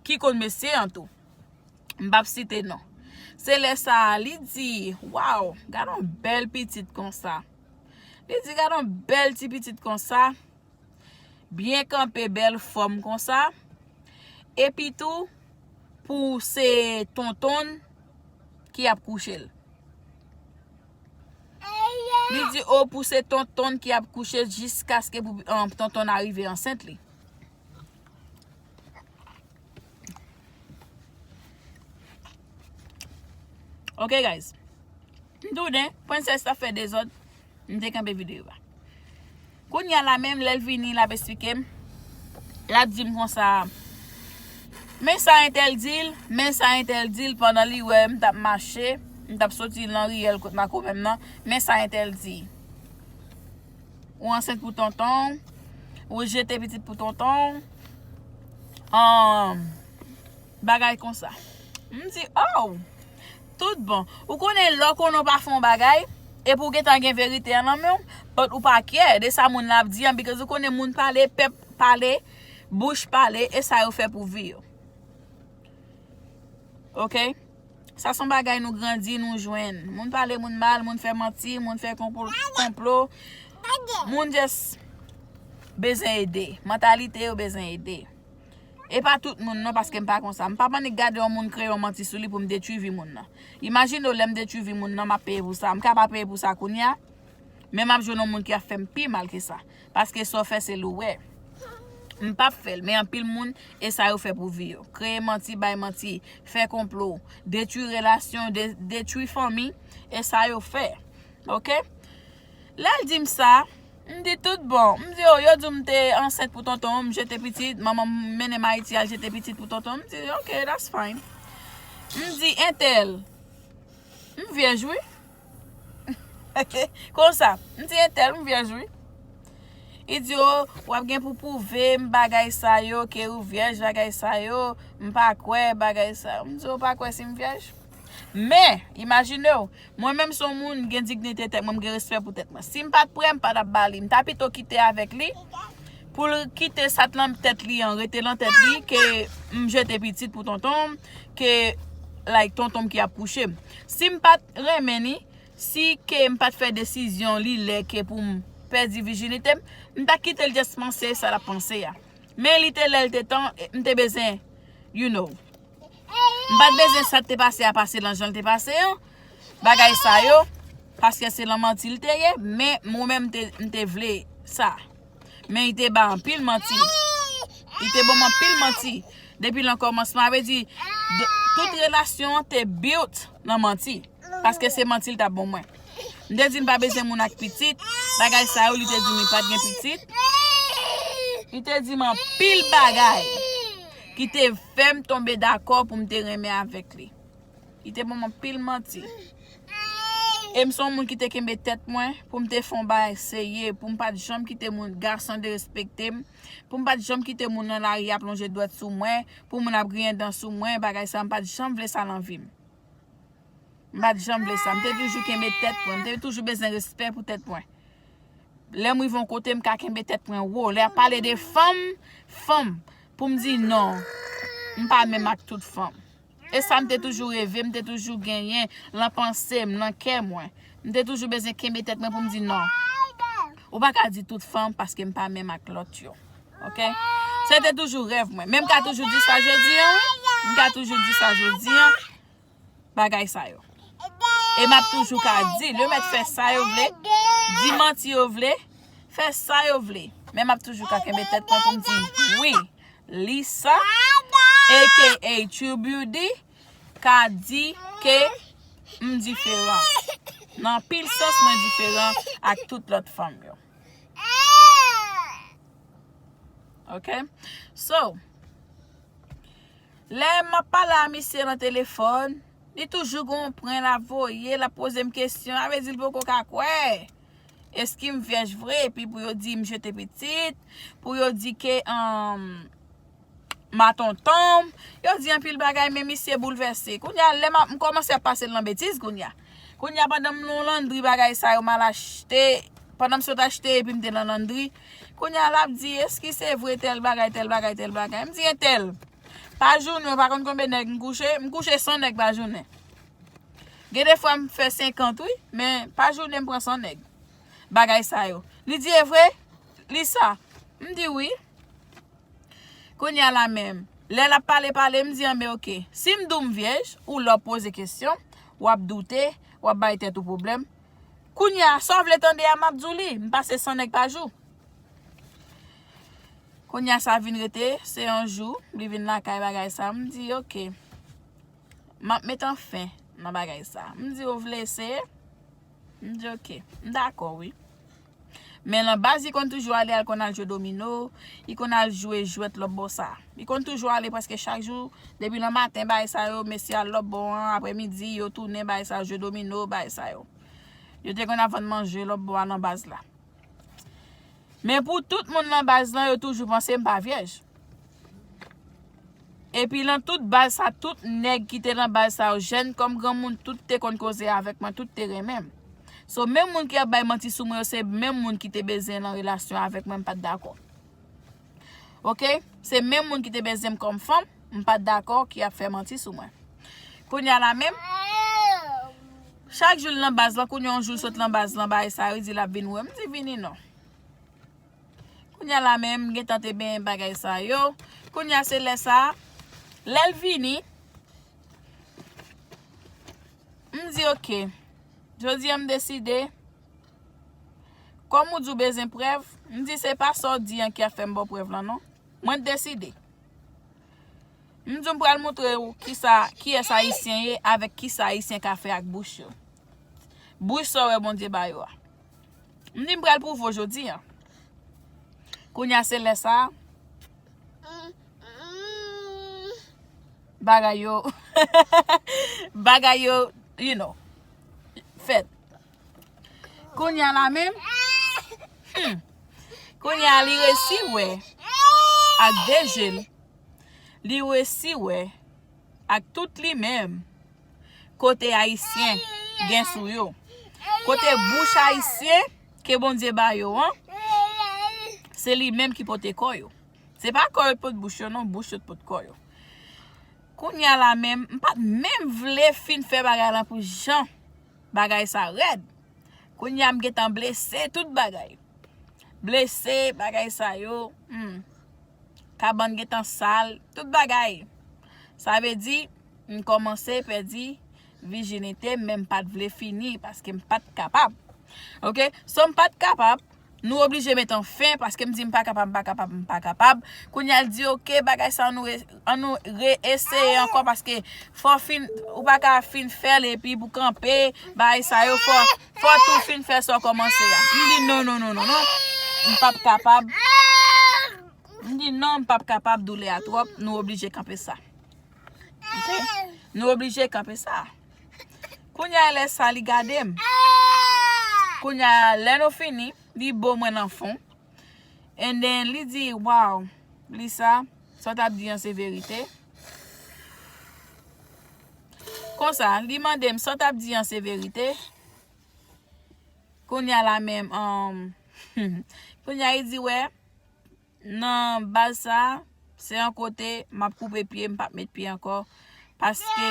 ki konn mesye an tou. M p ap site non. Se lè sa a, li di, "Waw, gade yon bèl pitit konsa." Li di, "Gade yon bèl ti pitit konsa, byen kanpe, bèl fòm konsa." Epi tou, pou se tonton l ki ap kouche l. Li di, "O, pou se tonton l ki ap kouche l jiskaske pou, um, tonton l arive ansent li." Ok, guys. M tounen, Princess t ap fè dezòd. M te kanpe videyo a. Kounye a la menm, lè l vini, l ap esplike m. L ap di m konsa, "Men sa entèl di l, men sa entèl di l," pandan li wè m t ap mache, m t ap soti nan riyèl kot makomè m nan, "Men sa entèl di. Ou ansent pou tonton w, ou jete pitit pou tonton w." Ahn, bagay konsa. M di, "Oh, tout bon." Ou konnen lè w konnen w pa fè yon bagay, epi w gentan gen verite an nan men w, but ou pa care de sa moun la ap di an, because ou konnen moun pale, pèp pale, bouch pale, e sa yo fè pou vi yo. Ok? Sa se yon bagay nou grandi, nou jwenn. Moun pale moun mal, moun fè manti, moun fè konplo, konplo. Moun just bezwen ede. Mantalite yo bezwen ede. E pa tout moun non, paske m pa konsa. M p ap annik gade yon moun kreye yon manti sou li pou m detwi vi moun nan. Imajine w lè m detwi vi moun nan, m ap peye pou sa. M ka pa peye pou sa kounye a, men m ap jwenn yon moun ki ap fè m pi mal ke sa. Paske sa w fè se li w wè. M p ap fè l, men anpil moun, e sa yo fè pou vi yo. Kreye manti, bay manti, fè konplo, detwi relasyon, de-, detwi fanmi, e sa yo fè. Ok? Lè l di m sa, m di tout bon. M di, "O, yo di w m te ansent pou tonton w, m jete pitit, manman m mennen m Ayiti al jete pitit pou tonton w." M di, "Ok, that's fine." M di, "Entèl, m vyèj wi." Konsa, m di, "Entèl, m vyèj wi." Li di, "O, w ap gen pou pwouve m bagay sa yo, ke ou vyèj, bagay sa yo, m pa kwè, bagay sa yo." M di, "Ou pa kwè si m vyèj?" Men, imajine w, mwen menm se yon moun, m gen dignite tèt mwen, m gen respè pou tèt mwen. Si m pa t prè, m pa t ap ba li. M ta pito kite avèk li, pou l kite sa t nan tèt li an, rete nan tèt li, ke m jete pitit pou tonton m, ke, like, tonton m ki ap kouche m. Si m pa t renmen li, si ke m pa t fè desizyon li lè ke pou m pèdi vijinite m, m ta kite l just panse sa l ap panse a. Men li te lè l te tan, m te bezwen, you know. M pa t bezwen sa t te pase a pase lan jan l te pase an. Bagay sa yo, paske se lan manti l te ye, men mwen menm m te, m te vle sa. Men li te ba anpil manti. Li te ban m anpil manti. Depi lan kòmansman, a vle di, de, tout relasyon an te built nan manti. Paske se manti l t ap ban mwen. M te di m pa bezwen moun ak pitit, bagay sa yo, li te di m li pa t gen pitit. Li te di m anpil bagay ki te fè m tonbe dakò pou m te renmen avèk li. Li te ban m anpil manti. E m se yon moun ki te kenbe tèt mwen pou m te fè yon bagay serye, pou m pa t janm kite moun, gason derespekte m, pou m pa t janm kite moun nan lari ap lonje dwèt sou mwen, pou moun ap griyen dan sou mwen, bagay sa, m pa t janm vle sa nan vi m. M pa t janm vle sa. M te toujou kenbe tèt mwen. M te toujou bezwen respè pou tèt mwen. Lè m rive yon kote, m ka kenbe tèt mwen wo. Lè y ap pale de fanm, fanm, pou m di non. M pa menm ak tout fanm. E sa m te toujou reve, m te toujou genyen lan panse m, lan kè mwen. M te toujou bezwen kenbe tèt mwen pou m di non. Ou pa ka di tout fanm paske m pa menm ak lòt yo. Ok? Se te toujou rèv mwen. Men m ka toujou di sa jodi an, wi. M ka toujou di sa jodi an. Bagay sa yo. E m ap toujou ka di, le mèt fè sa yo vle, di manti yo vle, fè sa yo vle. Men m ap toujou ka kenbe tèt mwen pou m di, wi, Lisa, A K A True Beauty, ka di ke m diferan. Nan anpil sans, mwen diferan ak tout lòt fanm yo. Ok? So, lè m ap pale a misye nan telefòn, li toujou gen yon pwen l ap voye, l ap poze m kesyon, sa vle di l poko ka kwè. Èske m vyèj vre? Epi pou yo di m jete pitit, pou yo di ke, um, matonton m, yo di anpil bagay, men misye boulvèse. Kounye a, lè m ap, m kòmanse ap pase l nan betiz kounye a. Kounye a, pandan m nan landri bagay sa yo, m al achte, pandan m sot achte epi m te nan landri, kounye a, l ap di, èske se vre tèl bagay, tèl bagay, tèl bagay. M di, entèl, pa jounen, ou pa konn konbyen nèg m kouche, m kouche san nèg pa jounen. Gen de fwa m fè senkant, wi, men pa jounen m pran san nèg. Bagay sa yo. Li di, e vre? Li sa. M di, wi. Kounye a la menm, lè l ap pale, pale, m di, anben, ok. Si m di w m vyèj, ou lè w poze kesyon, w ap doute, w ap bay tèt ou pwoblèm. Kounye a, sa w vle tande a, m ap di w li. M pase san nèg pa jou. Kounye a, sa vin rete, se yon jou, li vin lakay bagay sa. M di, ok. M ap met an fen nan bagay sa. M di, ou vle eseye? M di, ok. M dakò, wi. Men nan baz, li konn toujou ale, al konn al jwe domino, li konn al jwe jwèt lòt bò sa. Li konn toujou ale prèske chak jou, depi nan maten, bagay sa yo, mesye al lòt bò an, aprèmidi, yo tounen, bagay sa, jwe domino, bagay sa yo. Yo te konn ap vann manje lòt bò a nan baz la. Men pou tout moun nan baz lan, yo toujou panse m pa vyèj. Epi nan tout baz sa, tout nèg ki te nan baz sa yo, jèn kòm granmoun, tout te konn koze avèk mwen, tout te renmen m. So, menm moun ki ap bay manti sou mwen yo, se menm moun ki te bezwen nan relasyon avèk mwen, m pa t dakò. Ok? Se menm moun ki te bezwen m kòm fanm, m pa t dakò, ki ap fè manti sou mwen. Kounye a la menm, chak jou l nan baz lan, kounye a yon jou l sot nan baz lan, bagay sa yo, li di l ap vin wè m, m di vini non. Kounye a la menm, m gentan te benyen bagay sa yo. Kounye a se lè sa, lè l vini, m di ok. Jodi a m deside, kòm ou di w bezwen prèv, m di se pa sa w di an ki ap fè m ba w prèv lan non. Mwen deside. M di w m pral montre w kisa, kiyès ayisyen ye avèk kisa ayisyen ka fè ak bouch yo. Bouch sa w wè Bondye ba yo a. M di m pral pwouve w jodi a. Kounye a se lè sa a. Bagay yo, bagay yo, you know, fèt. Kounye a la menm, hmm, kounye a li resi wè ak de je l, li resi wè ak tout li menm kote ayisyen gen sou yo. Kote bouch ayisyen ke Bondye ba yo an, se li menm ki pote kò yo. Se pa kò yo t pot bouch yo non, bouch yo t pot kò yo. Kounye a la menm, m pa t menm vle fin fè bagay lan pou jan bagay sa rèd. Kounye a m gentan blese tout bagay. Blese, bagay sa yo, hmm. Kabann gentan sal, tout bagay. Sa vle di, m kòmanse pèdi vijinite m, men m pa t vle fini, paske m pa t kapab. Ok? So, m pa t kapab, nou oblije met an fen, paske m di m pa kapab, m pa kapab, m pa kapab. Kounye a l di, ok, bagay sa, ann nou re-, ann nou re-eseye ankò, paske fò w fin, ou pa ka fin fè l epi pou kanpe, bagay sa yo, fò, fò tou fin fè sa w kòmanse a. M di, non, non, non, non, non. M p ap kapab. M di, non, m p ap kapab, doulè a twòp, nou oblije kanpe sa. Ok? Nou oblije kanpe sa. Kounye a, lè sa, li gade m. Kounye a, lè nou fini, li bo mwen nan fon. And then, li di, wow, Lisa, sa w t ap di an se verite? Konsa, li mande m, sa w t ap di an se verite? Kounye a la menm, um, kounye a, li di, wè, nan baz sa, se yon kote m ap koupe pye, m p ap met pye ankò. Paske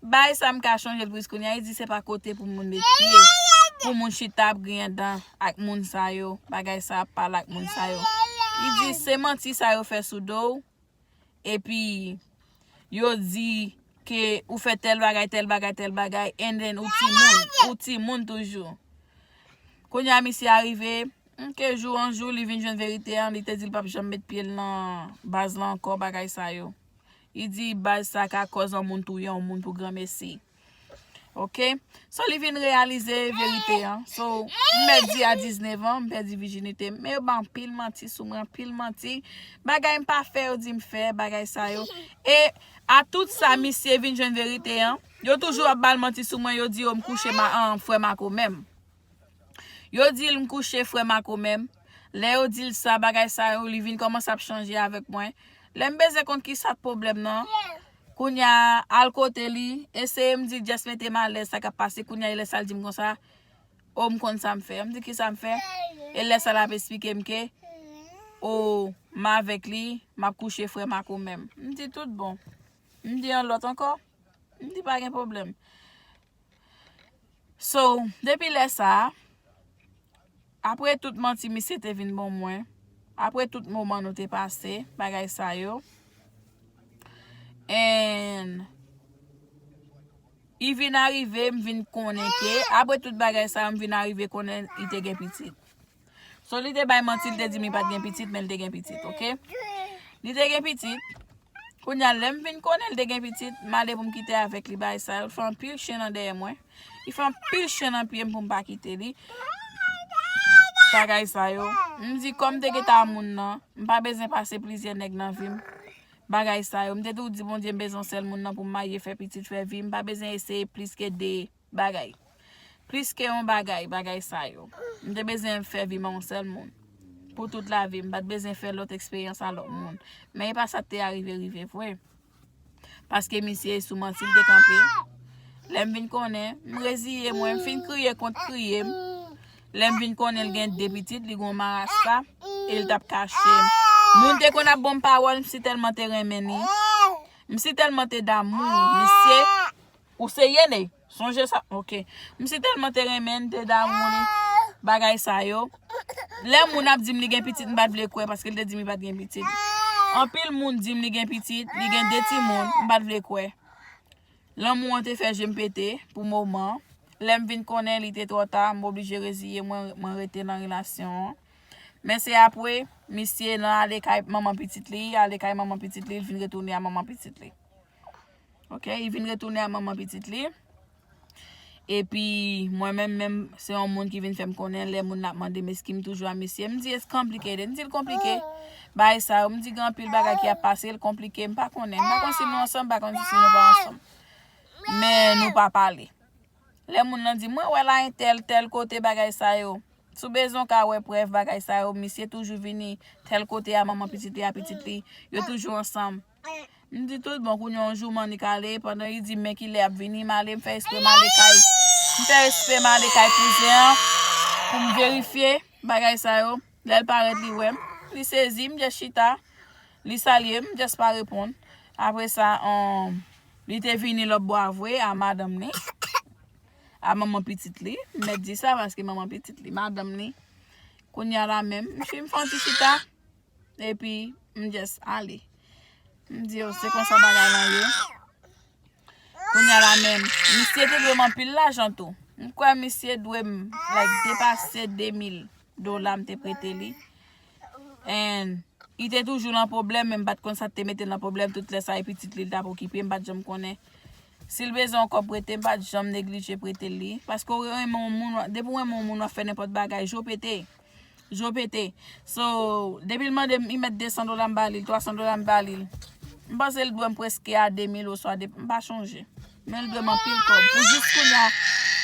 bay sa m ka chonje l plis kounye a, li di se pa kote pou moun met pye, pou moun chita ap griyen dan ak moun sa yo, bagay sa ap pale ak moun sa yo. Li di se manti sa yo fè sou do w, epi yo di ke ou fè tèl bagay, tèl bagay, tèl bagay, and then ou timoun, ou timoun toujou. Kounye a misye arive, ke jou an jou li vin jwenn verite an, li te di l p ap janm met pye l nan baz lan ankò, bagay sa yo. Li di baz sa ka kòz yon moun touye yon moun pou granmesi. Ok? So, li vin reyalize verite an. So, m pèdi a diznèf an, m pèdi vijinite m. Men yo ban anpil manti sou mwen, anpil manti. Bagay m pa fè, yo di m fè, bagay sa yo. E a tout sa, misye vin jwenn verite an. Yo toujou ap ba l manti sou mwen, yo di yo m kouche ma, an, frè Mako menm. Yo di l m kouche frè Mako menm. Lè yo di l sa, bagay sa yo, li vin kòmanse ap chanje avèk mwen. Lè m bezwen konn ki sa k pwoblèm nan, kounye a, al kote li, eseye m di l just mete m alèz sa k ap pase, kounye a, e lè sa l di m konsa, o, m konn sa m fè. M di ki sa m fè? E lè sa l ap esplike m ke, o, m avèk li, m ap kouche frè Mako menm. M di tout bon. M di yon lòt ankò. M di pa gen pwoblèm. So, depi lè sa a, apre tout manti misye te vin ban mwen, apre tout moman nou te pase, bagay sa yo, and li vin arive, m vin konnen ke, apre tout bagay sa yo, m vin arive konnen li te gen pitit. So, li te bay manti, li te di m li pa t gen pitit, men li te gen pitit, ok? Li te gen pitit. Kounye a, lè m vin konnen li te gen pitit, m ale pou m kite avèk li, bagay sa yo. Li fè anpil chen nan dèyè mwen. Li fè anpil chen nan pye m pou m pa kite li. Bagay sa yo. M di, kòm m te gentan moun nan, m pa bezwen pase plizyè nèg nan vi m. Bagay sa yo. M te toujou di Bondye, m bezwen yon sèl moun nan pou m marye, fè pitit, fè vi. M pa bezwen eseye plis ke de bagay. Plis ke yon bagay, bagay sa yo. M te bezwen fè vi m a yon sèl moun. Pou tout lavi m, m pa t bezwen fè lòt eksperyans a lòt moun. Men e pa sa k te arive rive vre. Paske misye sou manti l te kanpe. Lè m vin konnen, m reziye mwen, m fin kriye kont kriye m. Lè m vin konnen l gen de pitit, li gen yon marasa, e l t ap kache m. Moun te konn ap ban m pawòl, m si tèlman te renmen li. M si tèlman te damou misye. Ou se Yene? Sonje sa? Ok. M si tèlman te renmen l, te damou li, bagay sa yo. Lè moun ap di m li gen pitit, m pa t vle kwè paske l te di m li pa t gen pitit. Anpil moun di m li gen pitit, li gen de timoun, m pa t vle kwè. Lanmou an te fè je m pete pou moman. Lè m vin konnen li te twò ta, m oblije reziye mwen, mwen rete nan relasyon an. Men se apre, misye nan ale kay manman pitit li, ale kay manman pitit li, l vin retounen a manman pitit li. Ok, li vin retounen a manman pitit li. Epi, mwen menm, menm, se yon moun ki vin fè m konnen lè moun nan ap mande m eski m toujou a misye. M di, it's complicated. M di l konplike. Bagay sa yo, m di gen anpil bagay ki ap pase, l konplike, m pa konnen. M pa konn si nou ansanm, m pa konn si nou pa ansanm. Men nou pa pale. Lè moun nan di, mwen wè la entèl, tèl kote, bagay sa yo. Si w bezwen w ka wè prèv bagay sa yo, misye toujou vini tèl kote a manman pitit li, a pitit li. Yo toujou ansanm. M di tout bon, kounye a yon jou m annik ale, pandan li di men kilè y ap vini, m ale, m fè espre m ale kay. M fè espre m ale kay kouzen an pou m verifye bagay sa yo. Lè l parèt, li wè m, li sezi, m just chita. Li salye m, m just pa reponn. Apre sa, um, li te vini lòt bò a vre a madanm li. A manman pitit li. M mèt di sa paske manman pitit li, madanm li. Kounye a la menm, m fin fè yon ti chita. Epi, m just ale. M di yo, se konsa bagay lan ye. Kounye a la menm, misye te dwe m anpil lajan tou. M kwè misye dwe m, like, depase de mil dola m te prete li. And li te toujou nan pwoblèm, men m pa t konn sa k te mete l nan pwoblèm. Tout lè sa, e pitit li, li t ap okipe, m pa t janm konnen. Si l bezwen yon kòb prete, m pa t janm neglije prete l li. Paske w renmen yon moun, depi w renmen yon moun, w ap fè nenpòt bagay, je w pete. Je w pete. So, depi l mande m, li mèt de san dola m ba li, twa san dola m ba li. M panse l dwe m prèske a de mil oswa de, m pa chonje. Men l dwe m anpil kòb. Pou jis kounye a,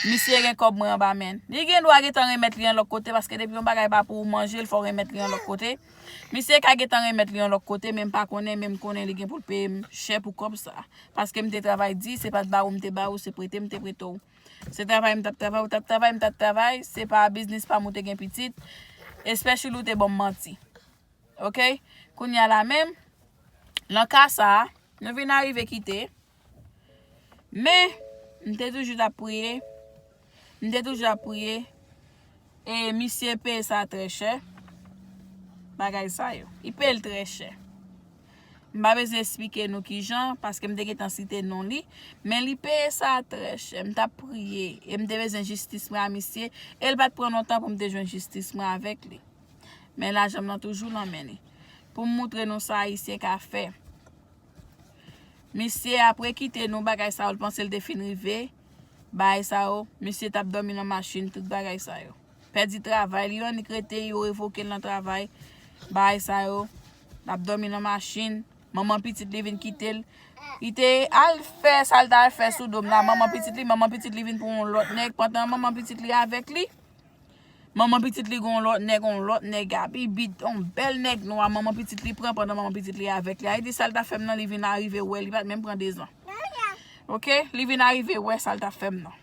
misye gen kòb mwen anba men l. Li gen dwa gentan remèt li yon lòt kote, paske depi yon bagay pa pou ou manje, l fò w remèt li yon lòt kote. Misye ka gentan remèt li yon lòt kote, men m pa konnen, men m konnen li gen pou l peye m chè pou kòb sa. Paske m te travay di, se pa t ba ou m te ba ou, se prete m te prete w. Se travay m t ap travay, ou t ap travay, m t ap travay, se pa biznis pa m ou te gen pitit, especially ou te ban m manti. Ok? Kounye a la menm, nan ka sa a, nou vin arive kite. Men, m te toujou t ap priye. M te toujou ap priye. E misye peye sa trè chè. Bagay sa yo. Li peye l trè chè. M pa bezwen esplike nou kijan, paske m te gentan site non li. Men li peye sa trè chè. M t ap priye. E m te bezwen jistis mwen a misye. E l pa t pran lontan pou m te jwenn jistis mwen avèk li. Men lajan m nan toujou nan men li. Pou m moutre nou sa Ayisyen ka fè. Misye apre kite nou, bagay sa yo, l panse l te fin rive. Bagay sa yo, misye t ap dòmi nan machin, tout bagay sa yo. Pèdi travay li, annik rete, yo revoke l nan travay. Bagay sa yo, l ap dòmi nan machin. Manman pitit li vin kite l. Li te al fè sa l t al fè sou do m la. Manman pitit li, manman pitit li vin pran yon lòt nèg. Pandan manman pitit li avèk li, manman pitit li gon lòt nèg, yon lòt nèg abibit, yon bèl nèg nwa, manman pitit li pran pandan manman pitit li avèk li. Ayiti sa l t ap fè m nan, li vin arive wè, li pa t menm pran dezan. Oke? Li vin arive wè sa l t ap fè m nan.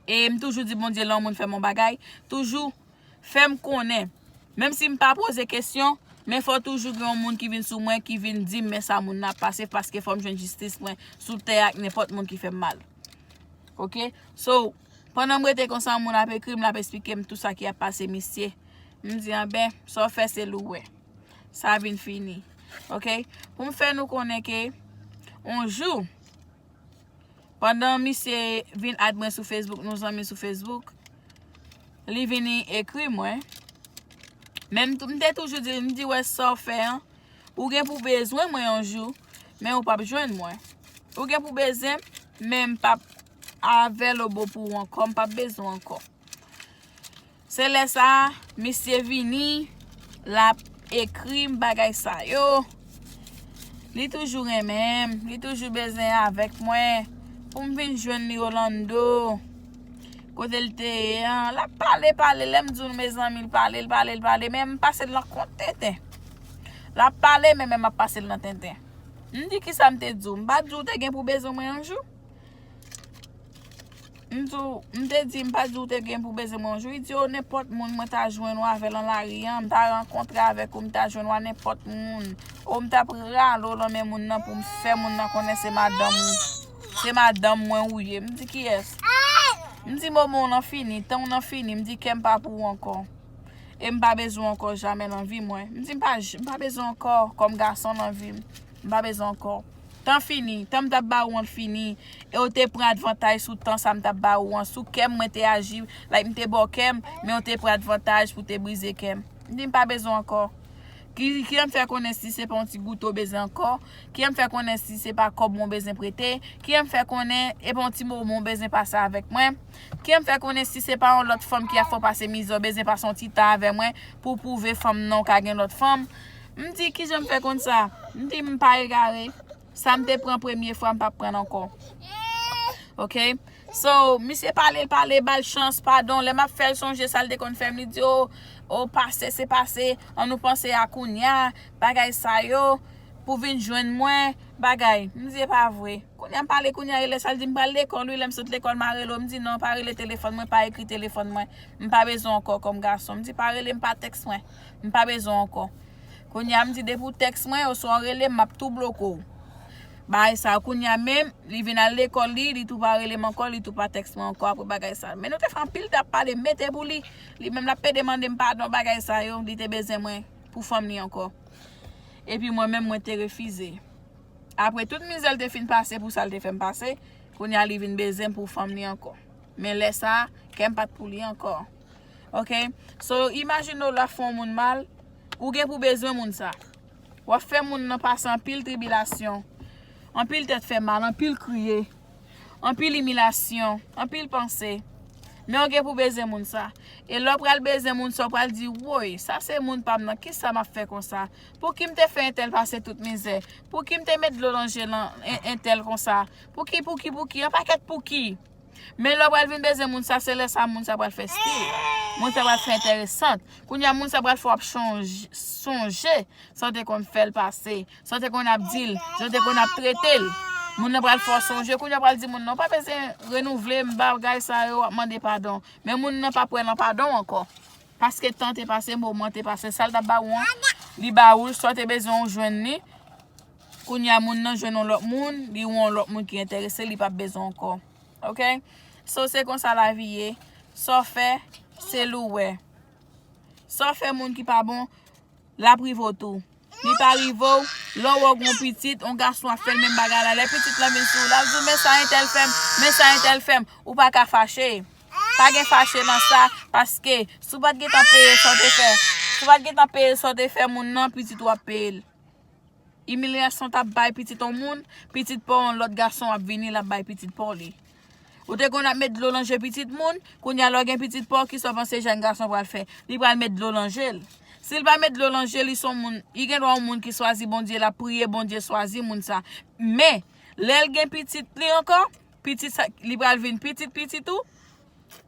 E m toujou di Bondye, lè yon moun fè m yon bagay, toujou fè m konnen. Menm si m pa poze kesyon, men fò toujou gen yon moun ki vin sou mwen, ki vin di m men sa moun nan ap pase, paske fò m jwenn jistis mwen sou tè ak nenpòt moun ki fè m mal. Oke? So, pandan m rete konsa, yon moun ap ekri m, l ap esplike m tout sa ki ap pase misye. M di, anben, sa w fè se l ou wè. Sa vin fini. Oke? Pou m fè nou konnen ke yon jou, pandan misye vin add mwen sou Facebook, nou zanmi sou Facebook, li vini ekri mwen. Men m tou- m te toujou di l, m di, wè sa w fè an, ou gen pou bezwen mwen yon jou, men ou p ap jwenn mwen. Ou gen pou bezwen m, men m p ap avè lobo pou ou ankò, m p ap bezwen w ankò. Se lè sa a, misye vini, l ap ekri m bagay sa yo. Li toujou renmen m, li toujou bezwen avèk mwen. Pou m vin jwenn li Orlando, kote l te ye an, l ap pale, pale. Lè m di w, mezanmi, l pale, l pale, l pale. Men m pase l nan kont tenten. L ap pale, men, men m ap pase l nan tenten. M di, kisa m te di w? M pa t di w te gen pou bezwen mwen yon jou? M di w, m te di, m pa di w te gen pou bezwen mwen yon jou. Li di, o, nenpòt moun mwen ta jwenn w avè l nan lari an, m ta rankontre avèk ou, m ta jwenn w a nenpòt moun. O, m t ap rale w nan men moun nan pou m fè moun nan konnen se madanm ou, se madanm mwen ou ye. M di, kiyès? M di, moman w nan fini, tan w nan fini. M di, kè m pa pou ou ankò. E m pa bezwen w ankò jamè nan vi mwen. M di, m pa, j- m pa bezwen w ankò kòm gason nan vi m. M pa bezwen w ankò. Tan fini, tan m t ap ba ou an fini. E w te pran advantaj sou tan sa m t ap ba ou an, sou kè m mwen te aji, like m te ba w kè m, men w te pran advantaj pou te brize kè m. M di m pa bezwen ankò. Ki, ki jan m fè konnen si se pa yon ti goute w bezwen ankò? Ki jan m fè konnen si se pa kòb mwen w bezwen prete? Ki jan m fè konnen e pa yon ti moman w bezwen pase avèk mwen? Ki jan m fè konnen si se pa yon lòt fanm ki ap fè w pase mizè w bezwen pase yon ti tan avè mwen pou w pwouve fanm nan w ka gen lòt fanm? M di, ki jan m fè konn sa? M di, m pa egare. Sa m te pran premye fwa, m p ap pran l ankò. Oke? So, misye pale, l pale, ba l chans, padon. Lè m ap fè l sonje sa l te konn fè m, li di, o, o, pase, se pase. Ann nou panse a kounya, bagay sa yo, pou vin jwenn mwen, bagay. M di, e pa vre. Kounya m pale, kounya e lè sa l di m pral lekòl, wi, lè m sot lekòl, m a rele w. M di, non, pa rele telefòn mwen, pa ekri telefòn mwen. M pa bezwen w ankò kòm gason. M di, pa rele m, pa tèks mwen. M pa bezwen w ankò. Kounya, m di, depi w tèks mwen, oswa w rele m, m ap tou bloke w. Bagay sa, kounya menm, li vin al lekòl li, li tou pa rele m ankò, li tou pa tèks mwen ankò apre bagay sa. Men nou te fè anpil tan ap pale, m mete pou li. Li menm, l ap pede mande m padon, bagay sa yo, li te bezwen mwen pou fanm li ankò. Epi mwen menm, mwen te refize. Apre tout mizè l te fin pase pou sa l te fè m pase, kounya li vin bezwen m pou fanm li ankò. Men lè sa a, kè m pa t pou li ankò. Oke? So, imajine w lè w ap fè yon moun mal, ou gen pou bezwen moun sa. W ap fè moun nan pase anpil tribilasyon, anpil tèt fè mal, anpil kriye, anpil imilyasyon, anpil panse. Men w gen pou bezwen moun sa. E lè w pral bezwen moun sa, w pral di, woy, sa se moun pa m nan, kisa m ap fè konsa? Pouki m te fè entèl pase tout mizè? Pouki m te met dlo nan je lan- en- entèl konsa? Pouki, pouki, pouki? Yon pakèt pouki. Men lè w pral vin bezwen moun sa, se lè sa moun sa pral fè stil. Moun sa pral fè enteresan. Kounya moun sa pral fè w ap chonj- sonje sa w te konn fè l pase, sa w te konn ap di l, sa w te konn ap trete l. Moun nan pral fè w sonje. Kounya w pral di moun nan, w pa bezwen renouvle m bagay sa yo, w ap mande padon. Men moun nan p ap wè nan padon w ankò. Paske tan te pase, moman te pase, sa l t ap ba ou an, li ba ou l, sa w te bezwen ou jwenn li. Kounya moun nan jwenn yon lòt moun, li wè yon lòt moun ki enterese, li p ap bezwen ankò. Oke? So, se konsa lavi ye. Sa w fè, se l ou wè. Sa w fè moun ki pa bon, l ap rive w tou. Li pa rive w, lè w wè w gen yon pitit, yon gason ap fè l menm bagay la. Lè pitit lan vin sou ou, l ap di w, men sa entèl fè m, men sa entèl fè m. Ou pa ka fache. Pa gen fache nan sa, paske si w pa t gentan peye sa w te fè, si w pa t gentan peye sa w te fè moun nan, pitit ou ap peye l. imilyasyon t ap bay pitit yon moun, pitit pa w yon lòt gason ap vini, l ap bay pitit pa w li. Ou te konn ap met dlo nan je pitit moun, kounye a lè w gen pitit pa w, kisa w panse jèn gason pral fè? Li pral met dlo nan je l. Si l pa met dlo nan je l, li se yon moun, li gen dwa yon moun ki swazi Bondye, l ap priye Bondye swazi moun sa. Men, lè l gen pitit li ankò, pitit sa, li pral vin pitit pitit ou.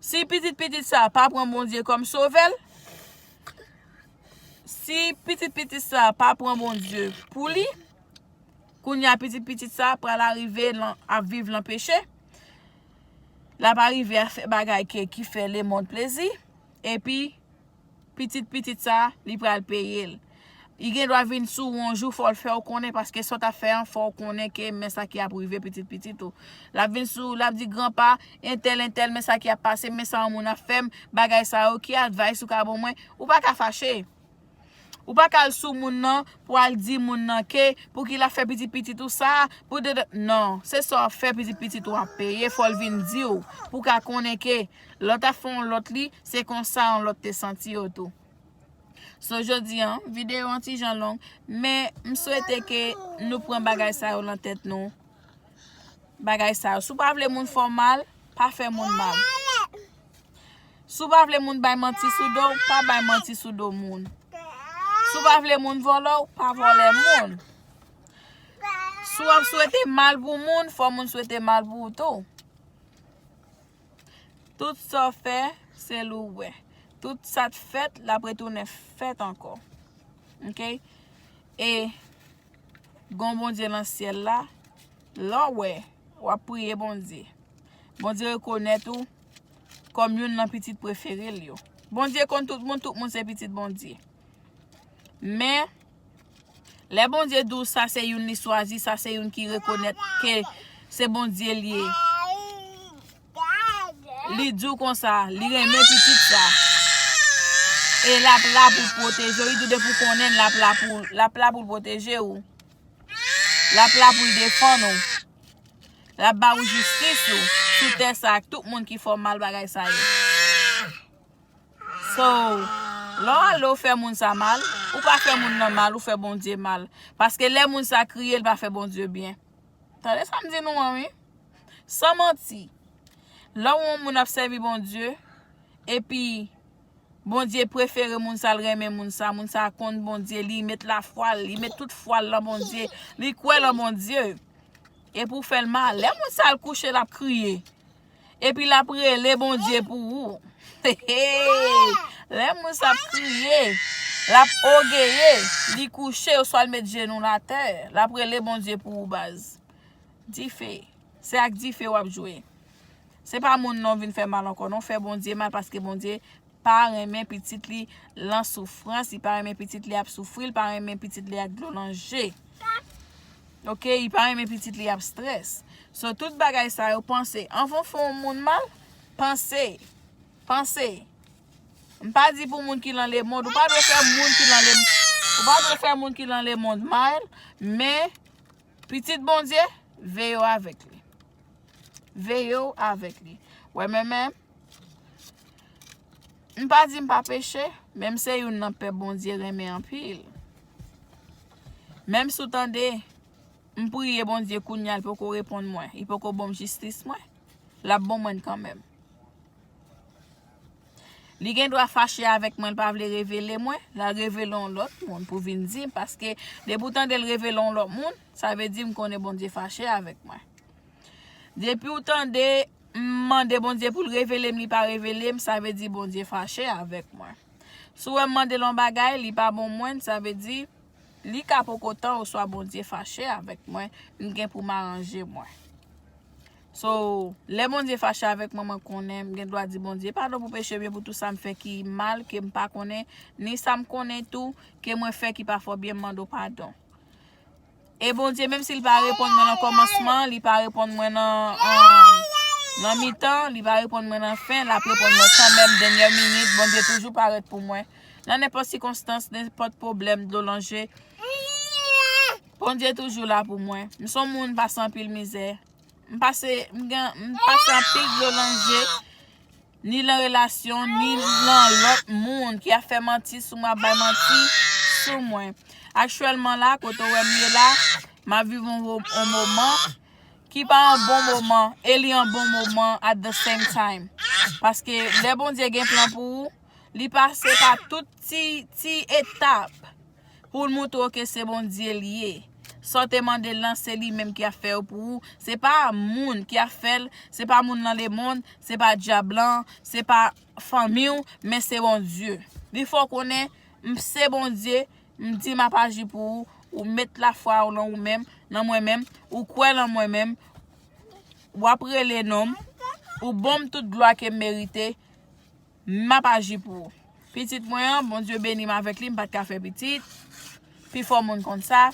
Si pitit pitit sa pa pran Bondye kòm sovè l, si pitit pitit sa pa pran Bondye pou li, kounye a pitit pitit sa pral arive lan, ap viv lan peche. L ap arive a fè bagay ke, ki fè lemonn plezi. Epi, pitit pitit sa, li pral peye l. Li gen dwa vin sou ou yon jou, fò l fè w konnen, paske sa w t ap fè an, fò w konnen ke men sa ki ap rive pitit pitit ou. L ap vin sou ou, l ap di, "Granpa, entèl, entèl, men sa ki ap pase, men sa yon moun ap fè m, bagay sa yo, ki advice ou ka ban mwen?" Ou pa ka fache. Ou pa ka al sou moun nan pou al di moun nan ke, "Pouki l ap fè pitit pitit ou sa?" Pou de, de, non, se sa w ap fè pitit pitit ou ap peye, fò l vin di w, pou w ka konnen ke lòt ap fè yon lòt li, se konsa yon lòt te santi yo tou. So, jodi an, videyo an ti jan long, men m swete ke nou pran bagay sa yo nan tèt nou. Bagay sa yo. Si w pa vle moun fè w mal, pa fè moun mal. Si w pa vle moun bay manti sou do w, pa bay manti sou do moun. Si w pa vle moun vòlè w, pa vòlè moun. Si w ap swete mal pou moun, fò moun swete mal pou ou tou. Tout sa w fè, se li w wè. Tout sa t fèt, l ap retounen fèt ankò. Oke? E gon Bondye nan syèl la, lè w wè, w ap priye Bondye. Bondye rekonèt ou kòm youn nan pitit prefere l yo. Bondye konn tout moun, tout moun se pitit Bondye. Men, lè Bondye di w sa se youn li swazi, sa se youn ki rekonèt ke se Bondye l ye. Li di w konsa, li renmen pitit sa. E l ap la pou l pwoteje w. Li di w depi w konnen l, l ap la pou, l ap la pou l pwoteje w. L ap la pou l defann ou. L ap ba ou jistis ou sou tè sa ak tout moun ki fè w mal bagay sa yo. So, lè w ale w fè moun sa mal, ou pa fè moun nan mal, ou fè Bondye mal. Paske lè moun sa kriye, l pa fè Bondye byen. Tande sa m di nou an, wi. San manti. Lè w wè yon moun ap sèvi Bondye, epi Bondye prefere moun sa, l renmen moun sa, moun sa konn Bondye, li met lafwa l, li met tout fwa l nan Bondye, li kwè nan Bondye. Epi w fè l mal. Lè moun sa al kouche, l ap kriye. Epi l ap rele Bondye pou ou. Lè moun sa ap kriye, l ap ogeye, li kouche, oswa l met jenou l atè, l ap rele Bondye pou ou, baz. Dife. Se ak dife w ap jwe. Se pa moun non vin fè mal ankò non, fè Bondye mal paske Bondye pa renmen pitit li lan soufrans, li pa renmen pitit li ap soufri, li pa renmen pitit li ak dlo nan je. Oke, li pa renmen pitit li ap strès. So, tout bagay sa yo, panse. Anvan w fè yon moun mal, panse. Panse. M pa di pou moun ki lan lemonn, ou pa dwe fè moun ki lan lemonn, ou pa dwe fè moun ki lan lemonn mal, men pitit Bondye, veye w avèk li. Veye w avèk li. Wè, men, men, m pa di m pa peche, men m se youn nan pèp Bondye renmen anpil. Menm si w tande, m priye Bondye kounye a, l poko reponn mwen, li poko ban m jistis mwen, l ap ban mwen l kanmenm. Li gen dwa fache avèk mwen, l pa vle revele mwen, l al revele yon lòt moun pou vin di m, paske depi w tande l revele yon lòt moun, sa vle di m konnen Bondye fache avèk mwen. Depi w tande m mande Bondye pou l revele m, li pa revele m, sa vle di Bondye fache avèk mwen. Si w wè m mande l yon bagay, li pa ban mwen l, sa vle di li ka poko tan oswa Bondye fache avèk mwen, m gen pou m aranje mwen. So, lè Bondye fache avèk mwen, mwen konnen, m gen dwa di Bondye padon pou peche m yo, pou tout sa m fè ki mal, ke m pa konnen, ni sa m konnen tou, ke mwen fè ki pa fè w byen, m mande w padon. E Bondye, menm si l pa reponn mwen nan kòmansman, li pa reponn mwen nan, nan, nan mitan, li pa reponn mwen nan fen, l ap reponn mwen kanmenm dènyè minit. Bondye toujou parèt pou mwen. Nan nenpòt sikonstans, nenpòt pwoblèm, dlo nan je, Bondye toujou la pou mwen. M se yon moun pase anpil mizè. M pase, m gen, m pase anpil dlo nan je, ni nan relasyon, ni nan lòt moun ki ap fè manti sou mwen, ap bay manti sou mwen. Aktyèlman la, kote w wè m ye la, m ap viv yon, yon moman ki pa yon bon moman, e li yon bon moman at the same time. Paske lè Bondye gen plan pou ou, li pase pa tout ti, ti etap pou l montre w ke se Bondye l ye. Sa w te mande l lan, se li menm ki ap fè yo pou ou. Se pa moun ki ap fè l, se pa moun nan lemonn, se pa dyab lan, se pa fanmi w, men se Bondye. Li fè w konnen, m se Bondye, m di m ap aji pou ou, ou met lafwa w lan ou menm, nan mwen menm, ou kwè lan mwen menm, w ap rele non m, ou ban m tout glwa ke m merite, m ap aji pou ou. Pitit mwen an, Bondye beni m avèk li, m pa t ka fè pitit. Pifò moun konn sa.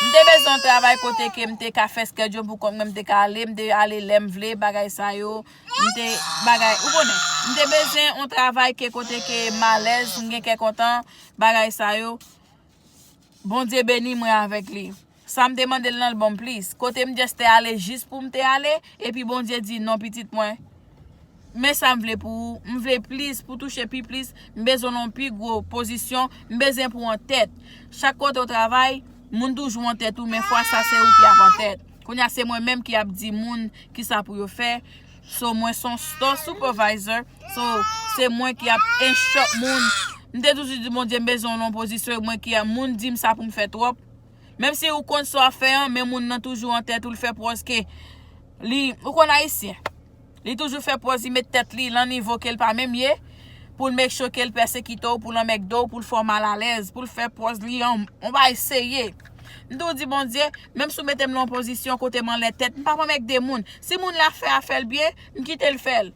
M te bezwen yon travay kote ke m te ka fè schedule pou kont mwen, m te ka ale, m te ale lè m vle, bagay sa yo. M te, bagay, ou konnen. M te bezwen yon travay ke kote ke m alèz, m gen kè kontan, bagay sa yo. Bondye beni mwen avèk li. Sa m te mande l lan, l ban m plis. Kote m just te ale jis pou m te ale, epi Bondye di, "Non, pitit mwen. Men sa m vle pou ou. M vle plis, pou touche pi plis. M bezwen nan yon pi gwo pozisyon. M bezwen pou w an tèt." Chak kote w travay, moun toujou an tèt ou, men fwa sa se ou ki ap an tèt. Kounye a se mwen menm ki ap di moun kisa pou yo fè. So, mwen se yon store supervisor. So, se mwen ki ap instruct moun. M te toujou di Bondye m bezwen w nan yon pozisyon, e mwen ki a, moun di m sa pou m fè twòp. Menm si ou konn sa w ap fè an, men moun nan toujou an tèt ou, l fè pwòz ke li, ou konn ayisyen. Li toujou fè pwòz li met tèt li lan nivo ke l pa menm ye, pou l make sure ke l pèsekite w, pou l anmègde w, pou l fè w malalèz, pou l fè pwòz li an, on bagay serye. M toujou di Bondye, menm si w mete m lan yon pozisyon kote m anlè tèt, m p ap anmègde moun. Si moun la fè afè l byen, m kite l fè l.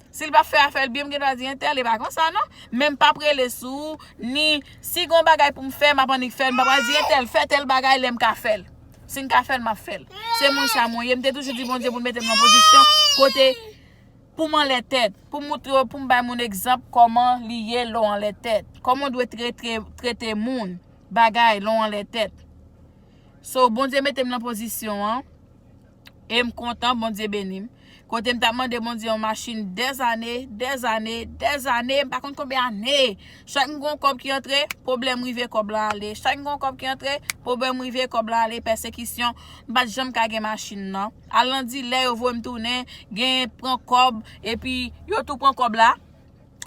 Si l p ap fè afè l byen, m gen dwa di entèl, e pa konsa non. Men m p ap rele sou ou, ni si gon bagay pou m fè, m ap annik fè l. M p ap al di entèl, fè tèl bagay lè m ka fè l. Si m ka fè l, m ap fè l. Se moun sa mwen ye. M te toujou di Bondye pou l mete m nan pozisyon kote pou m anlè tèt, pou m montre, pou m bay moun egzanp kòman li ye lè w anlè tèt. Kòman w dwe trete, trete moun, bagay, lè w anlè tèt. So, Bondye mete m nan pozisyon an. E m kontan, Bondye beni m. Kote m t ap mande Bondye yon machin dèzane, dèzane, dèzane, m pa konn konbyen ane. Chak m gon kòb ki antre, pwoblèm rive kòb la ale. Chak m gon kòb ki antre, pwoblèm rive kòb la ale, pèsekisyon. M pa t janm ka gen machin nan. Al nan dilè, yo voye m tounen, gen pran kòb, epi yo tou pran kòb la.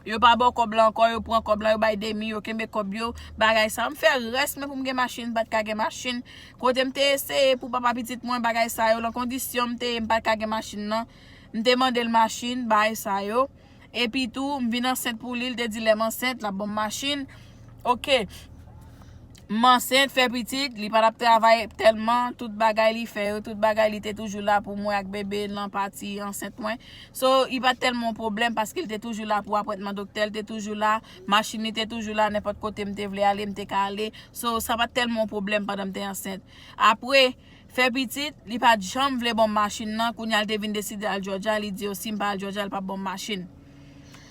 Yo pa ba w kòb la ankò, yo pran kòb la, yo bay demi, yo kenbe kòb yo, bagay sa. M fè rès mwen pou m gen machin, m pa t ka gen machin. Kote m te eseye pou papa pitit mwen, bagay sa yo, lan kondisyon m te ye, m pa t ka gen machin nan. M te mande l machin, bagay sa yo. Epi tou, m vin ansent pou li, l te di lè m ansent, l ap ban m machin. Oke. M ansent, fè pitit, li pa t ap travay tèlman, tout bagay li fè yo, tout bagay li te toujou la pou mwen ak bebe lan pati ansent mwen. So, li pa t tèlman yon pwoblèm paske li te toujou la pou apwentman doktè, li te toujou la, machin li te toujou la, nenpòt kote m te vle ale, m te ka ale. So, sa pa t tèlman yon pwoblèm pandan m te ansent. Apre, fè pitit, li pa t janm vle ban m machin nan, kounye a l te vin deside al Georgia, li di yo si m pa al Georgia, l p ap ban m machin.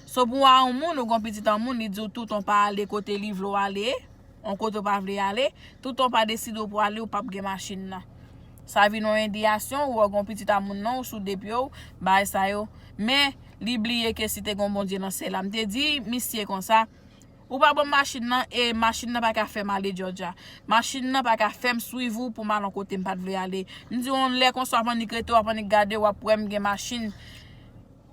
So, pou w a yon moun, ou gon pitit an moun, li di w tout on pa ale kote li vle w ale. On kote w pa vle ale, toutan w pa deside w pou ale, ou p ap gen machin nan. Sa vin yon endiyasyon, ou wè w gen yon pitit a moun nan, ou sou de pye w, bagay sa yo. Men, li bliye ke si te gen yon Bondye nan syèl la. M te di misye konsa, ou pa ban m machin nan, e machin nan pa ka fè m ale Georgia. Machin nan pa ka fè m swiv ou pou m al yon kote m pa t vle ale. M di w yon lè konsa, w ap annik rete, w ap annik gade, w ap wè m gen machin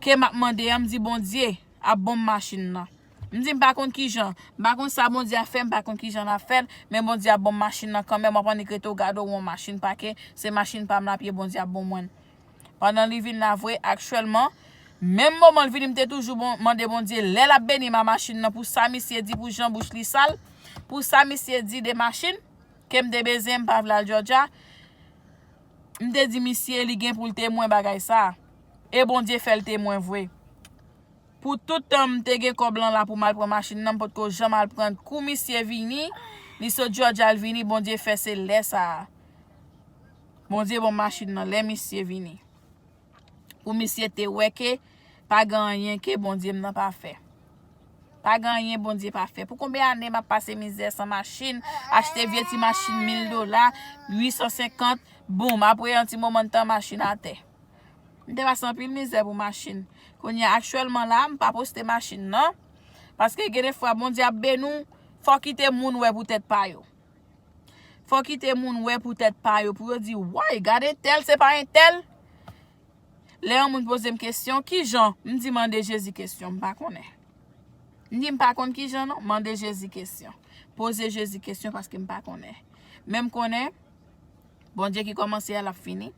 ke m ap mande an, m di Bondye ap ban m machin nan. M di m pa konn kijan, m pa konn sa Bondye ap fè, m pa konn kijan l ap fè l, men Bondye ap ban m machin nan kanmenm, w ap annik rete w gade w yon machin pake, se machin pa m l ap ye, Bondye ap ban mwen l. Pandan li vin la vre, aktyèlman, menm moman l vini, m te toujou bon, mande Bondye, lè l ap beni m a machin nan, pou sa misye di, pou jan bouch li sal, pou sa misye di de machin, ke m te bezwen, m pa vle al Georgia, m te di misye, li gen pou l temwen bagay sa. E Bondye fè l temwen vre. Pou tout tan m te gen kòb lan la pou m al pran machin nan, m potko janm al pran l. Kou misye vini, li sot Georgia al vini, Bondye fè se lè sa a. Bondye ban m machin nan, lè misye vini. Pou misye te wè ke pa gen anyen ke Bondye m nan pa fè. Pa gen anyen Bondye pa fè. Pou konbyen ane m ap pase mizè san machin, achte vye ti machin mil dola, uit san senkant, boum, apre yon ti moman de tan machin atè. M te pase anpil mizè pou machin. Kounye a, aktyèlman la, m pa poste machin nan. Paske gen de fwa, Bondye ap beni w, fò kite moun wè pou tèt pa yo. Fò kite moun wè pou tèt pa yo, pou yo di, "Woy, gade entèl, se pa entèl." Lè yon moun poze m kesyon, "Kijan?" M di, "Mande Jezi kesyon, m pa konnen." M di, "M pa konn kijan non, mande Jezi kesyon. Poze Jezi kesyon paske m pa konnen." Men m konnen, Bondye ki kòmanse a, l ap fini.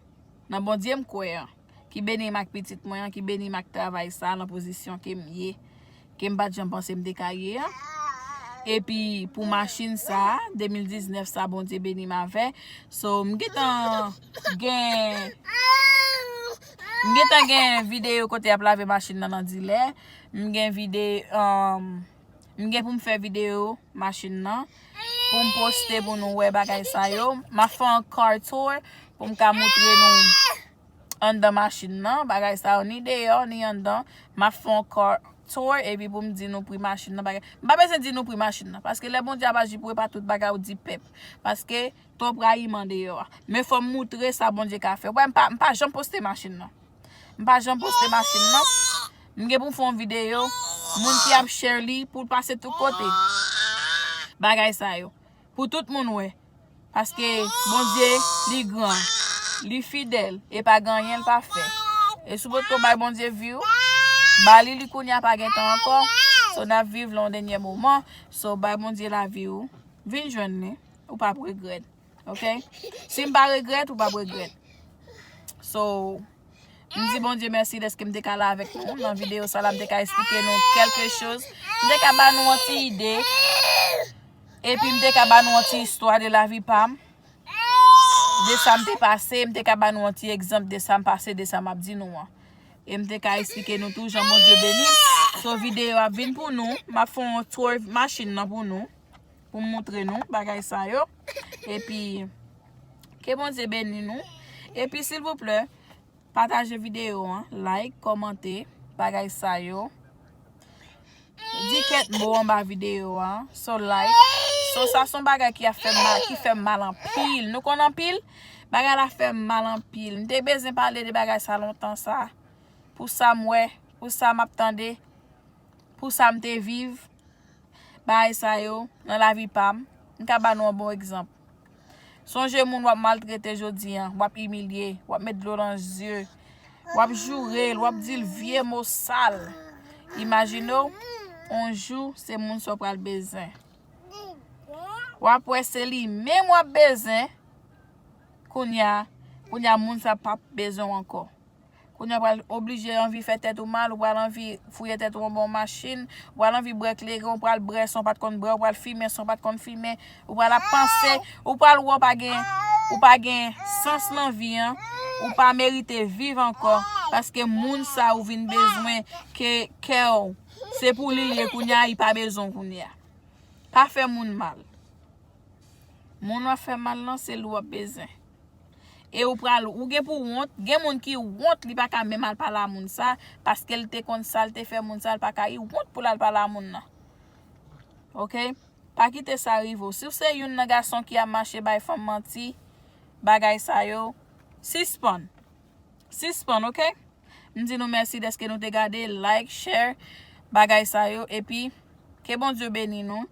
Nan Bondye m kwè an, ki beni m ak pitit mwen an, ki beni m ak travay sa a, nan pozisyon ke m ye, ke m pa t janm panse m te ka ye an. Epi pou machin sa a, de mil diznèf sa, Bondye beni m avè. So, m gentan gen, m gentan gen videyo kote y ap lave machin nan nan dilè. M gen vide, um, m gen pou m fè videyo machin nan, pou m poste pou nou wè bagay sa yo. M ap fè yon car tour pou m ka montre nou anndan machin nan, bagay sa yo, ni deyò, ni anndan. M ap fè yon car tour, epi pou m di nou pri machin nan, bagay. M pa bezwen di nou pri machin nan, paske lè Bondye ap aji pou ou, e pa tout bagay ou di pèp. Paske twòp rayiman deyò a. Men fò m moutre sa Bondye ka fè. Wè, m pa, m pa janm poste machin nan. M pa janm poste machin nan. M gen pou m fè yon videyo, moun ki ap share li pou l pase tout kote. Bagay sa yo. Pou tout moun wè. Paske Bondye, li gran, li fidèl, e pa gen anyen l pa fè. E si w potko bay Bondye vi w, ba li li kounye a, pa gen tan ankò. So, n ap viv lan yon dènye moman. So, bay Bondye lavi w. Vin jwenn li. Ou p ap regrèt. Ok? Si m pa regrèt, ou p ap regrèt. So, m di Bondye mèsi dèske m te ka la avèk nou nan videyo sa la, m te ka esplike nou kèlke choz. M te ka ba nou yon ti ide. Epi m te ka ba nou yon ti istwa de lavi pa m. De sa m te pase, m te ka ba nou yon ti egzanp de sa m pase, de sa m ap di nou an. E m te ka esplike nou tou jan Bondye beni m. So, videyo ap vin pou nou. M ap fè yon tour machin nan pou nou. Pou m moutre nou bagay sa yo. Epi, ke Bondye beni nou. Epi, silvouplè, pataje videyo an, like, kòmante, bagay sa yo. Di kèk mo anba videyo an. So, like. So, sa se yon bagay ki ap fè m mal, ki fè m mal anpil. Nou konn anpil? Bagay la fè m mal anpil. M te bezwen pale de bagay sa lontan sa. Pou sa m wè, pou sa m ap tande, pou sa m te viv. Bagay sa yo nan lavi pa m. M ka ba nou yon bon egzanp. Sonje moun w ap maltrete jodi a, w ap imilye, w ap met dlo nan zye, w ap joure l, w ap di l vye mo sal. Imajine w, yon jou, se moun sa w pral bezwen. W ap wè se li menm w ap bezwen. Kounye a, kounye a, moun sa p ap bezwen w ankò. Kounye a, ou pral oblije anvi fè tèt ou mal, ou pral anvi fouye tèt ou anba yon machin, ou pral anvi bwè kleren, ou pral bwè san w pa t konn bwè, ou pral fimen san w pa t konn fimen, ou pral ap panse, ou pral wè w pa gen, ou pa gen sans nan vi an, ou pa merite viv ankò, paske moun sa ou vin bezwen ke kè w, se pou li l ye kounye a, li pa bezwen w kounye a. Pa fè moun mal. Moun w ap fè mal lan, se li w ap bezwen. E ou pral, ou gen pou wont, gen moun ki wont, li pa ka menm al pale a moun sa, paske l te konn sa, l te fè moun sa, l pa ka, li wont pou l al pale a moun nan. Ok? Pa kite sa rive w. Si w se youn nan gason ki ap mache bay fanm manti, bagay sa yo, sispann. Sispann, ok? M di nou mèsi dèske nou te gade, like, share, bagay sa yo, epi ke Bondye beni nou.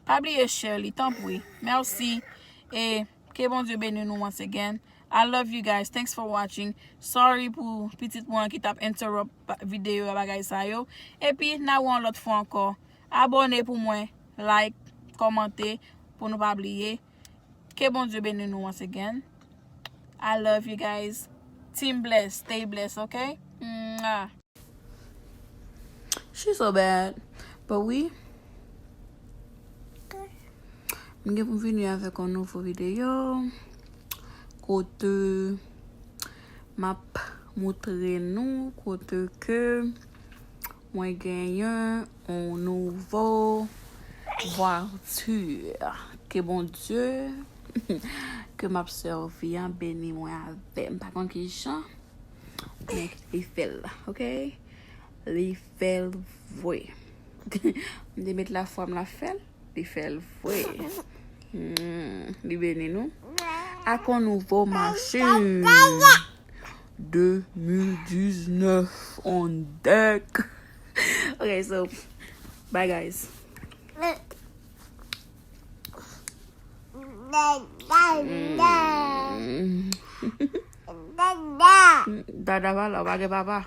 Pa bliye share li, tanpri. Mèsi. E ke Bondye beni nou once again. I love you guys. Thanks for watching. Sorry pou pitit mwen ki t ap interrupt pa- videyo a, bagay sa yo. Epi, n a wè yon lòt fwa ankò. Abòne pou mwen, like, kòmante, pou nou pa bliye. Ke Bondye beni nou once again. I love you guys. Team blessed, stay blessed, ok? Mwah. She's so bad. But wi, m gen pou m vini avèk yon nouvo videyo kote m ap moutre nou kote ke mwen genyen yon nouvo vwati ke Bondye ke m ap sèvi an beni mwen avè. M pa konn ki jan, men li fè l, ok? Li fè l vre. M te met lafwa m l ap fè l, li fè l vre. Hmm, li beni nou. Ak yon nouvo machin. De mil diznèf on dèk. Ok, so, bye guys. Dada pa la, ou pa gen papa.